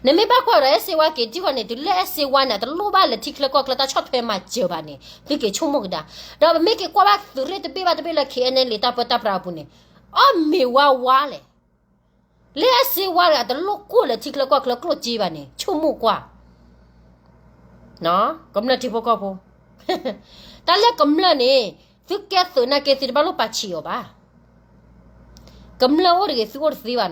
နမ့ၢ်ဘၣ်ကွၢ်ဒီးအဲၣ်စ့ဝါက့ၤထံၣ်ဃီန့ၣ် တုၤလၢအဲၣ်စ့ဝါန့ၣ် တလိၣ်ဘၣ်လၢထံချၢကီၢ်ချၢတၢ်ဆီၣ်ထွဲမၤစၢၤဘၣ်န့ၣ် သုက့ၤဆိကမိၣ်ကဒါ, ဒီးပမ့ၢ်က့ၤကွၢ်ဘၣ်သုးရ့ၣ်တဘ့ၣ်ဘၣ်တဘ့ၣ်လၢ ခဲအံၤန့ၣ်လံ တၢ်ပၢတၢ်ပြးအပူၤန့ၣ်, အီၣ်မ့ၤဝါဝါလဲၣ်, လၢအဲၣ်စ့ဝါတဂၤတလိၣ်ကိၢ်လၢထံချၢကီၢ်ချၢကျိၣ်စ့ဘၣ်န့ၣ် ဆိကမိၣ်ကွၢ် ကမျၢၢ်ထံဖိကီၢ်ဖိ, တၢ်လၢကမျၢၢ်န့ၣ် သုကဲသုးနာ်က့ သုတဘၣ်လိၣ်ပာ်ဆံးအီၤဘၣ်, ကမျၢၢ်အိၣ်တဂ့ၤသုအိၣ်တသ့ဘၣ်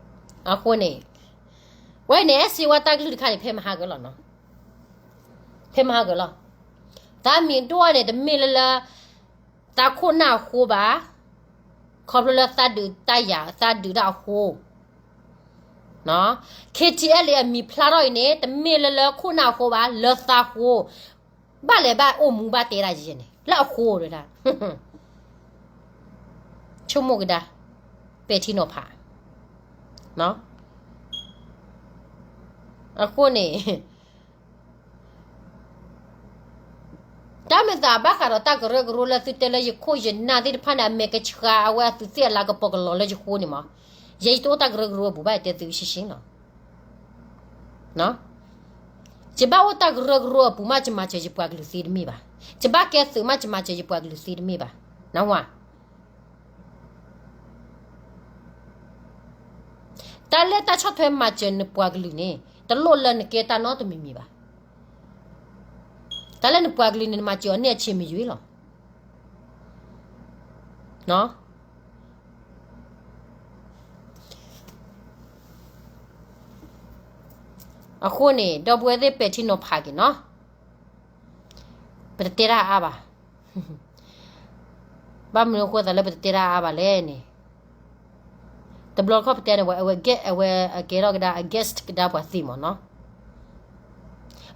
နီၤ. အဃိန့ၣ်, ဝဲန့ၣ် အဲၣ်စ့ဝါတၢ်ကလုၢ်တခါန့ၣ် ဖဲမဟါကလီၤနီၤ, ဖဲမဟါကလီၤ, တၢ်မံၤဒိၣ်န့ၣ် တမ့ၢ်လၢလၢ သးခိၣ်နၢ်အဃိဘၣ်, ခီဖျိလၢသးဒုးတၢ်ယၤ သးဒုးတၢ်အဃိ, KTLA အမံၤဖျါထီၣ်အံၤန့ၣ် တမ့ၢ်လၢလၢခိၣ်နၢ်အဃိဘၣ်, လၢသးဃိ, ဘၣ်လဲၤဘၣ်အိၣ်မူဘၣ်တဲဒၣ်ယဲန့ၣ် လၢအဃိဒၣ် ဆိကမိၣ်ကဒါ, ပဲာ်ထံနီၤဖး, အဃိန့ၣ် တၢ်မ့ၢ်သးဘၣ်ဃးဒီးတၢ်ကရၢကရိလၢသုတဲလၢယခိၣ်ယနၢ်သ့ၣ်တဖၣ်န့ၣ် အမဲာ်ကဆှးအဝဲအသူးသ့ၣ်အလၤကပီၤကလီၤလၢယဃိန့ၣ်မး, ယဲယတအိၣ်တၢ်ကရၢကရိအပူၤဘၣ် ယတဲသုရှင်းရှင်းလီၤ. ယဘၣ်အိၣ်တၢ်ကရၢကရိအပူၤမး ယမၤစၢၤယပှၤကလုာ်သ့တမ့ၢ်ဘၣ်, ယဘၣ်ကဲသုးမး ယမၤစၢၤယပှၤကလုာ်သ့တမ့ၢ်ဘၣ်, နဝၤ တၢ်လၢတၢ်ဆီၣ်ထွဲမၤစၢၤနပှၤကလုာ်န့ၣ် တလိၣ်လၢနကဲတၢ်နီတမံၤမံၤဘၣ်. တၢ်လၢနပှၤကလုာ်န့ၣ် နမၤစၢၤအီၤန့ၢ်အဆံးမ့ၢ်ယွၤလီၤ. အဃိန့ၣ် ဒီပုၢ်ဝဲၢ်သ့ၣ်ပဲာ်ထံနီၤဖးက့ၤနီၤ. ပတတဲတၢ်အါဘၣ်. ဘၣ်မနုၤအဃိသးလၢပတတဲတၢ်အါဘၣ်လဲၣ်န့ၣ်, တဘျီခီၣ်ပတဲန့ၣ် အဝဲ အဝဲကဲထီၣ်ကဒါ အ guest ကဒါပှၤသ့မးနီၤ.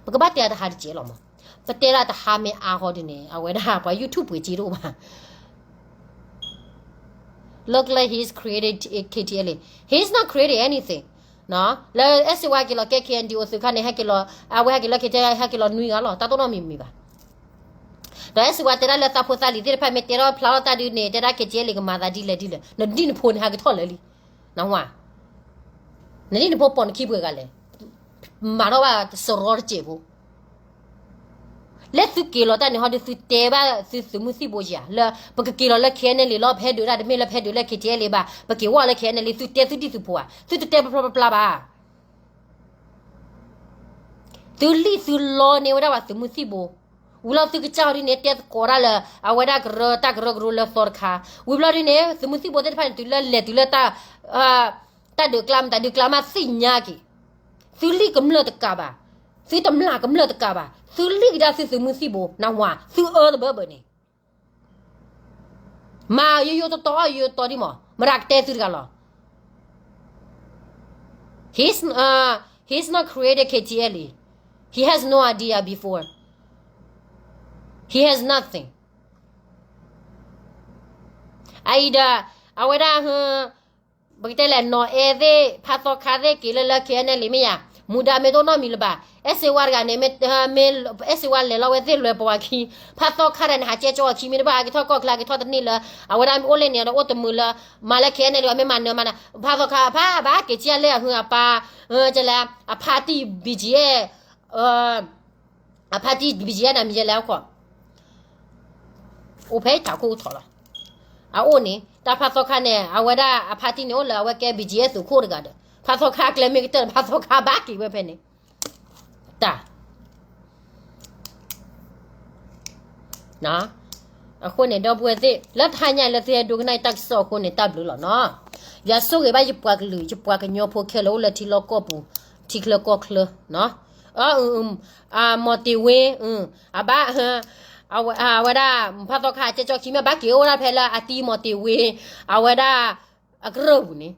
ပကဘၣ်တဲတဟါတစဲးလီၤမး. ပတဲဒၣ်တဟါမ့ၢ်အါဃီဒ်န့ၣ် အဝဲဒၣ်ပှၤ YouTube ပှ့ၤစ့တအိၣ်ဘၣ်. Look like he's created K T L A. He's not creating anything. လၢအဲၣ်စ့ဝါက့ၤလီၤကဲ K N D O သုးခါန့ၣ် ဟဲက့ၤလီၤ အဝဲဟဲက့ၤလီၤ K T L A ဟဲက့ၤလီၤနွံဂၤလီၤ တၢ်တိၢ်နီၣ်မံၤမံၤဘၣ်. ဒီးအဲၣ်စ့ဝါတဲဒၣ်လၢသးဖိသးလံၤသ့ၣ်တဖၣ်မ့ၢ်တဲထီၣ်ဖျါထီၣ်တၢ်ဒုန့ၣ် တဲဒၣ် K T L A ကမၤသးဒ်လဲၣ်ဒ်လဲၣ် နဒ်နဖိန့ၣ် ဟးကထီၣ်လၢာ်လံ. နဝၤ, နဒ်နဖိပိာ်နခံပှဲၤဂၤလဲၣ်. မၤထီၣ်ဘၣ်စရီတစဲးဖိ လၢသုက့ၤလီၤတၢ်န့ၣ်ဟီဒီး သုတဲဘၣ်သုသုးမုၢ်သံၣ်ဘိဧါ လၢပကက့ၤလီၤလၢ K N L A လီၤ ပဟဲဒုးတၢ်တမ့ၢ်လၢပဟဲဒုးလၢ K T L A ဘၣ် ပက့ၤဝဲလၢ K N L A သုတဲသုဒ်သုဖိဧါ သုတတဲပျီပျီပျီပျီဘၣ်. သုလံၣ်သုလီန့ၢ်ဝဲဒၣ်ပှၤသုးမုၢ်သံၣ်ဘိ, ဝံၤလီၤသုကစၢ်အီၤဒ်န့ၣ် တဲသကိးတၢ်လၢ အဝဲဒၣ်ကရၢတၢ်ကရၢကရိလၢသီတခါ, ဝံၤဘျီဒ်န့ၣ် သုးမုၢ်သံၣ်ဘိသ့ၣ်တဖၣ်န့ၣ် တုၤလၢလဲၤတုၤလၢတၢ် တၢ်ဒုးကျါမတၤဒုးကျါမးသ့ၣ်ညါက့ၤ, သုလံၣ်ကမျၢၢ်တကးဘၣ်, သုတမျၢ်ကမျၢၢ်တကးဘၣ်, သုလံၣ်ကဒါသုသုးမုၢ်သံၣ်ဘိ နဝၤ သုအၢတဘၢဘၢန့ၣ် မၤယိယိတီတီအီၣ်ယိယိတီဒ်မး မတၤကတဲသုတဂၤလီၤ. He's, uh, he's not created K T L E. He has no idea before. He has nothing. အအံၤဒီး အဝဲဒၣ် ပကတဲလဲၣ် နီၢ်အဲၣ်သ့ၣ် ဖးသီခါသ့ၣ်က့ၤလၢလၢ K N L A မ့ၢ်ယၤ, မူဒါမ့ၢ်တအိၣ်နီတမံၤလၢၤဘၣ်. အဲၣ်စ့ဝါတဂၤန့ၣ် မ့ၢ် အဲၣ်စ့ဝါလဲၤလီၤဝဲသ့ၣ်လွဲပဝးခံ, ဖးသီခါတဂၤန့ၣ် ဟးကဲကၠီအခံမ့ၢ်တဘၣ် အကထီၣ်ကီၢ်ချၢ အကထီၣ်တန့ၢ်လၢ အဝဲဒၣ်မ့ၢ်အိၣ်လဲၣ်န့ၣ်ဒီး အိၣ်တမုာ်လၢ မၤလၢ K N L A မ့ၢ်မၤနၢၤမၤနၢၤ ဖးသီခါ ဖးဘၣ်က့ၤကၠီလၢအဟုအပၢ် ကလဲၣ် အဖါတံၢ် B G F အဖါတံၢ် B G F န့ၣ်မံၤယဲလဲၣ်အခိၣ်, အိၣ်ဖဲတၢ်ခိၣ်အိၣ်ထီၣ်လီၤ. အအိၣ်န့ၣ် တၢ်ဖးသီခါန့ၣ် အဝဲဒၣ်အဖါတံၢ်န့ၣ်အိၣ်လၢအဝဲကဲ B G F သုးခိၣ်တဂၤဒီး ဖးသီခါကျဲမ့ၢ်ကတၢၢ် ဖးသီခါဘၣ်က့ၤဝဲဖဲန့ၣ် တၢ် အဃိန့ၣ် ဒီပုၢ်ဝဲၢ်သ့ၣ် လၢတဟါညါအံၤလၢသုဟဲဒိကနၣ်တၢ်ကစီၣ်အဃိန့ၣ် တၢ်ဘျုးလီၤနီၤ. ယွၤဆိၣ်ဂ့ၤဘၣ်ယပှၤကလုာ် ယပှၤကညီဖိခဲလၢာ်အိၣ်လၢထံလီၢ်ကီၢ်ပူၤ ထံချၢကီၢ်ချၢနီၤ. အ မီၢ်တ့ၢ်ဝ့ အဘၣ် အဝဲဒၣ် ဖးသီခါကဲကၠီခံမ့ၢ်ဘၣ်က့ၤအိၣ်ဝဲဒၣ်ဖဲလၢအတံၤမီၢ်တ့ၢ်ဝ့ အဝဲဒၣ် အကရၢၢ်ပူၤန့ၣ်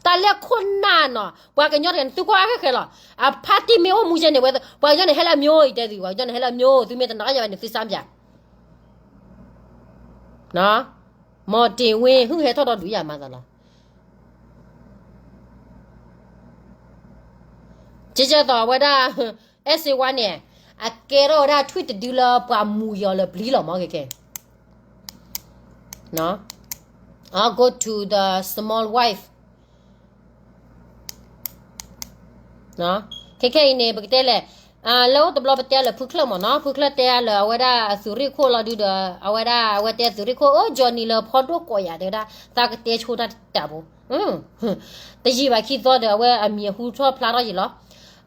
တၢ်လဲၢ်ခိၣ်နၢ်နီၤ ပှၤကညီတဂၤန့ၣ် သုကွၢ်ဃဲဃဲလီၤ. အဖါတံၢ်မ့ၢ်အိၣ်မူယဲန့ၣ်ဝဲ ပှၤကညီန့ၣ်ဟဲလၢအမျိုး ယတဲသု ပှၤကညီန့ၣ်ဟဲလၢအမျိုး သုမ့ၢ်တနာ်ယၤဘၣ်န့ၣ် သုစၢ်ပၠး မီၢ်တ့ၢ်ဝ့ ဟုၣ်ဟဲထီၣ်ဒီးဒုးယၤမၤသးလီၤ. ကဲကဲသိးအဝဲဒၣ် အဲၣ်စ့ဝါန့ၣ် အကဲထီၣ်ဝဲဒၣ်ထွံၣ်တဒုလၢပှၤမူၤယီၤလၢပျံၤလီၤမး ကဲကဲ I'll go to the small wife. ခဲခဲအံၤန့ၣ် ပကတဲလဲၣ် လၢအိၣ်တဘျီပတဲလၢဖုချၢၣ်မးနီၤ ဖုချၢၣ်တဲလၢအဝဲဒၣ်အသုးရ့ၣ်ခိၣ်လီၤဒုဒီး အဝဲဒၣ်အဝဲတဲသုးရ့ၣ်ခိၣ် အိၣ် Johnny လၢဖီဒိၣ်ကိးယၤတဲဝဲဒၣ် သးကတဲဆိတၢ်တတၢ်ဖိ တယံာ်ဘၣ်ခံသီဒီး အဝဲအမံၤအဟူထီၣ်ဖျါထီၣ်ယံာ်လီၤ.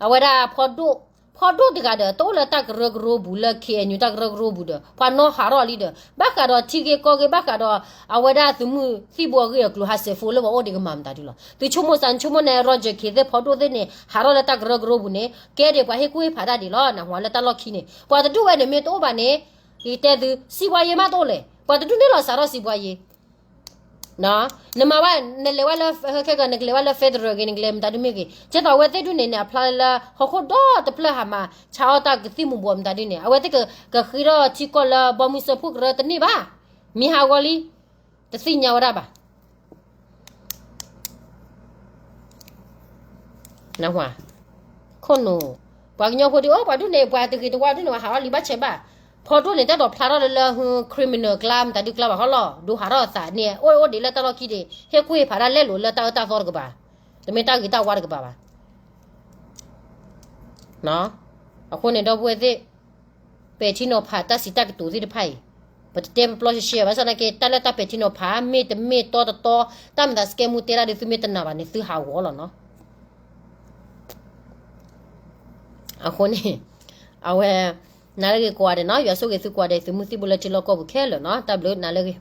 အဝဲဒၣ်ဖီဒိၣ် ဖီဒိၣ်တဂၤဒီး တအိၣ်လၢတၢ်ကရၢကရိပူၤလၢ K N U တၢ်ကရၢကရိပူၤဒီး ပှၤနီၣ်ဟးထီၣ်လံဒီး ဘၣ်ဃးဒီးထံဂ့ၢ်ကီၢ်ဂ့ၢ် ဘၣ်ဃးဒီး အဝဲဒၣ်သုးမုၢ်သံၣ်ဘိအဂ့ၢ်အကျိၤ ဟးစဲးဖိလၢပှၤအိၣ်ဒံးကမၤမတၤဒုလီၤ. သုဆိကမိၣ်စ့ၢ် နဆိကမိၣ်န့ၣ် Roger Khin သ့ၣ်ဖီဒိၣ်သ့ၣ်န့ၣ် ဟးထီၣ်လၢတၢ်ကရၢကရိပူၤန့ၣ် ကဲဒံးပှၤဟ့ၣ်ကူၣ်ဟ့ၣ်ဖးတၢ်ဒံးလီၤ နၢ်ဟူလၢတၢ်လီၢ်ခံန့ၣ် ပှၤတဒူၣ်ဝဲန့ၣ်မ့ၢ်တအိၣ်ဘၣ်န့ၣ် ယတဲသု စံးဘှါယ့မးတအိၣ်လဲၣ် ပှၤတဒူၣ်န့ၣ်လီၤစးထီၣ်စံးဘှါယ့ နမၤဘၣ် နလဲၤဝဲလၢ ခဲကနကလဲၤဝဲလၢ federal ဂ့ၤ နကလဲၤမတၤဒုမ့ၢ်ဂ့ၤ ကဲသိးအဝဲသ့ၣ်ဒုန့ၣ်န့ၣ် အဖျါလၢဟီၣ်ခိၣ်ဒီတဖျၢၣ်ဟးမၤ ဆါအီၣ်တၢ်ကသံၣ်မူၤဘှီးမတၤဒုန့ၣ် အဝဲသ့ၣ်ကဃ့ထီၣ်ထံကီၢ်လၢဘီမုၢ်စၢဖှိၣ်ကရၢတန့ၢ်ဘၣ် မံၤဟးဂီၤလံ တသ့ၣ်ညါဝဲဒၣ်ဘၣ် နၢ်ဟူဧါ ခိၣ်နူာ် ပှၤကညီဖိဒုးအိၣ် ပှၤဒုးန့ၣ် ပှၤတဂ့ၤတဝါဒုးန့ၣ် ပှၤဟးထီၣ်လံဘၣ်ဆဲးဘၣ် ဖီဒိၣ်န့ၣ် တၢ်ဒိးဖျါထီၣ်လၢလၢ criminal ကျါ မတၤဒုးကျါဘၣ်ဟီလီၤ ဒိဟးထီၣ်အသးန့ၣ် အိၣ်အိၣ်ဒံးလၢတၢ်လီၢ်ခံဒံး ဟ့ၣ်ကူၣ်ဟ့ၣ်ဖးတၢ်လဲလိာ်လၢတၢ်အၢတၢ်သီတကပၤ တမ့ၢ်တၢ်ဂ့ၤတၢ်ဝါတကပၤဘၣ် အဃိန့ၣ် ဒီပုၢ်ဝဲၢ်သ့ၣ် ပဲာ်ထံနီၤဖးတၢ်စံးတၢ်ကတိၤသ့ၣ်တဖၣ်အံၤ ပတတဲပျီရှဲရှဲ ဘၣ်ဆၣ်သနာ်က့ တၢ်လၢတၢ်ပဲာ်ထံနီၤဖး မ့ၢ်တမ့ၢ်တီတတီ တၢ်မၤသးစကဲမူတဲတၢ်ဒီး သုမ့ၢ်တနာ်ဘၣ်န့ၣ် သုဟးဂီၤလီၤနီၤ အဃိန့ၣ် အဝဲ နၤလၢဂ့ၤကိးဂၤဒဲးနီၤ ယွၤဆိၣ်ဂ့ၤသုကိးဂၤဒဲး သုးမုၢ်သံၣ်ဘိလၢထံလီၢ်ကီၢ်ပူၤခဲလၢာ်နီၤ တၢ်ဘျုးနၤလၢဂ့ၤ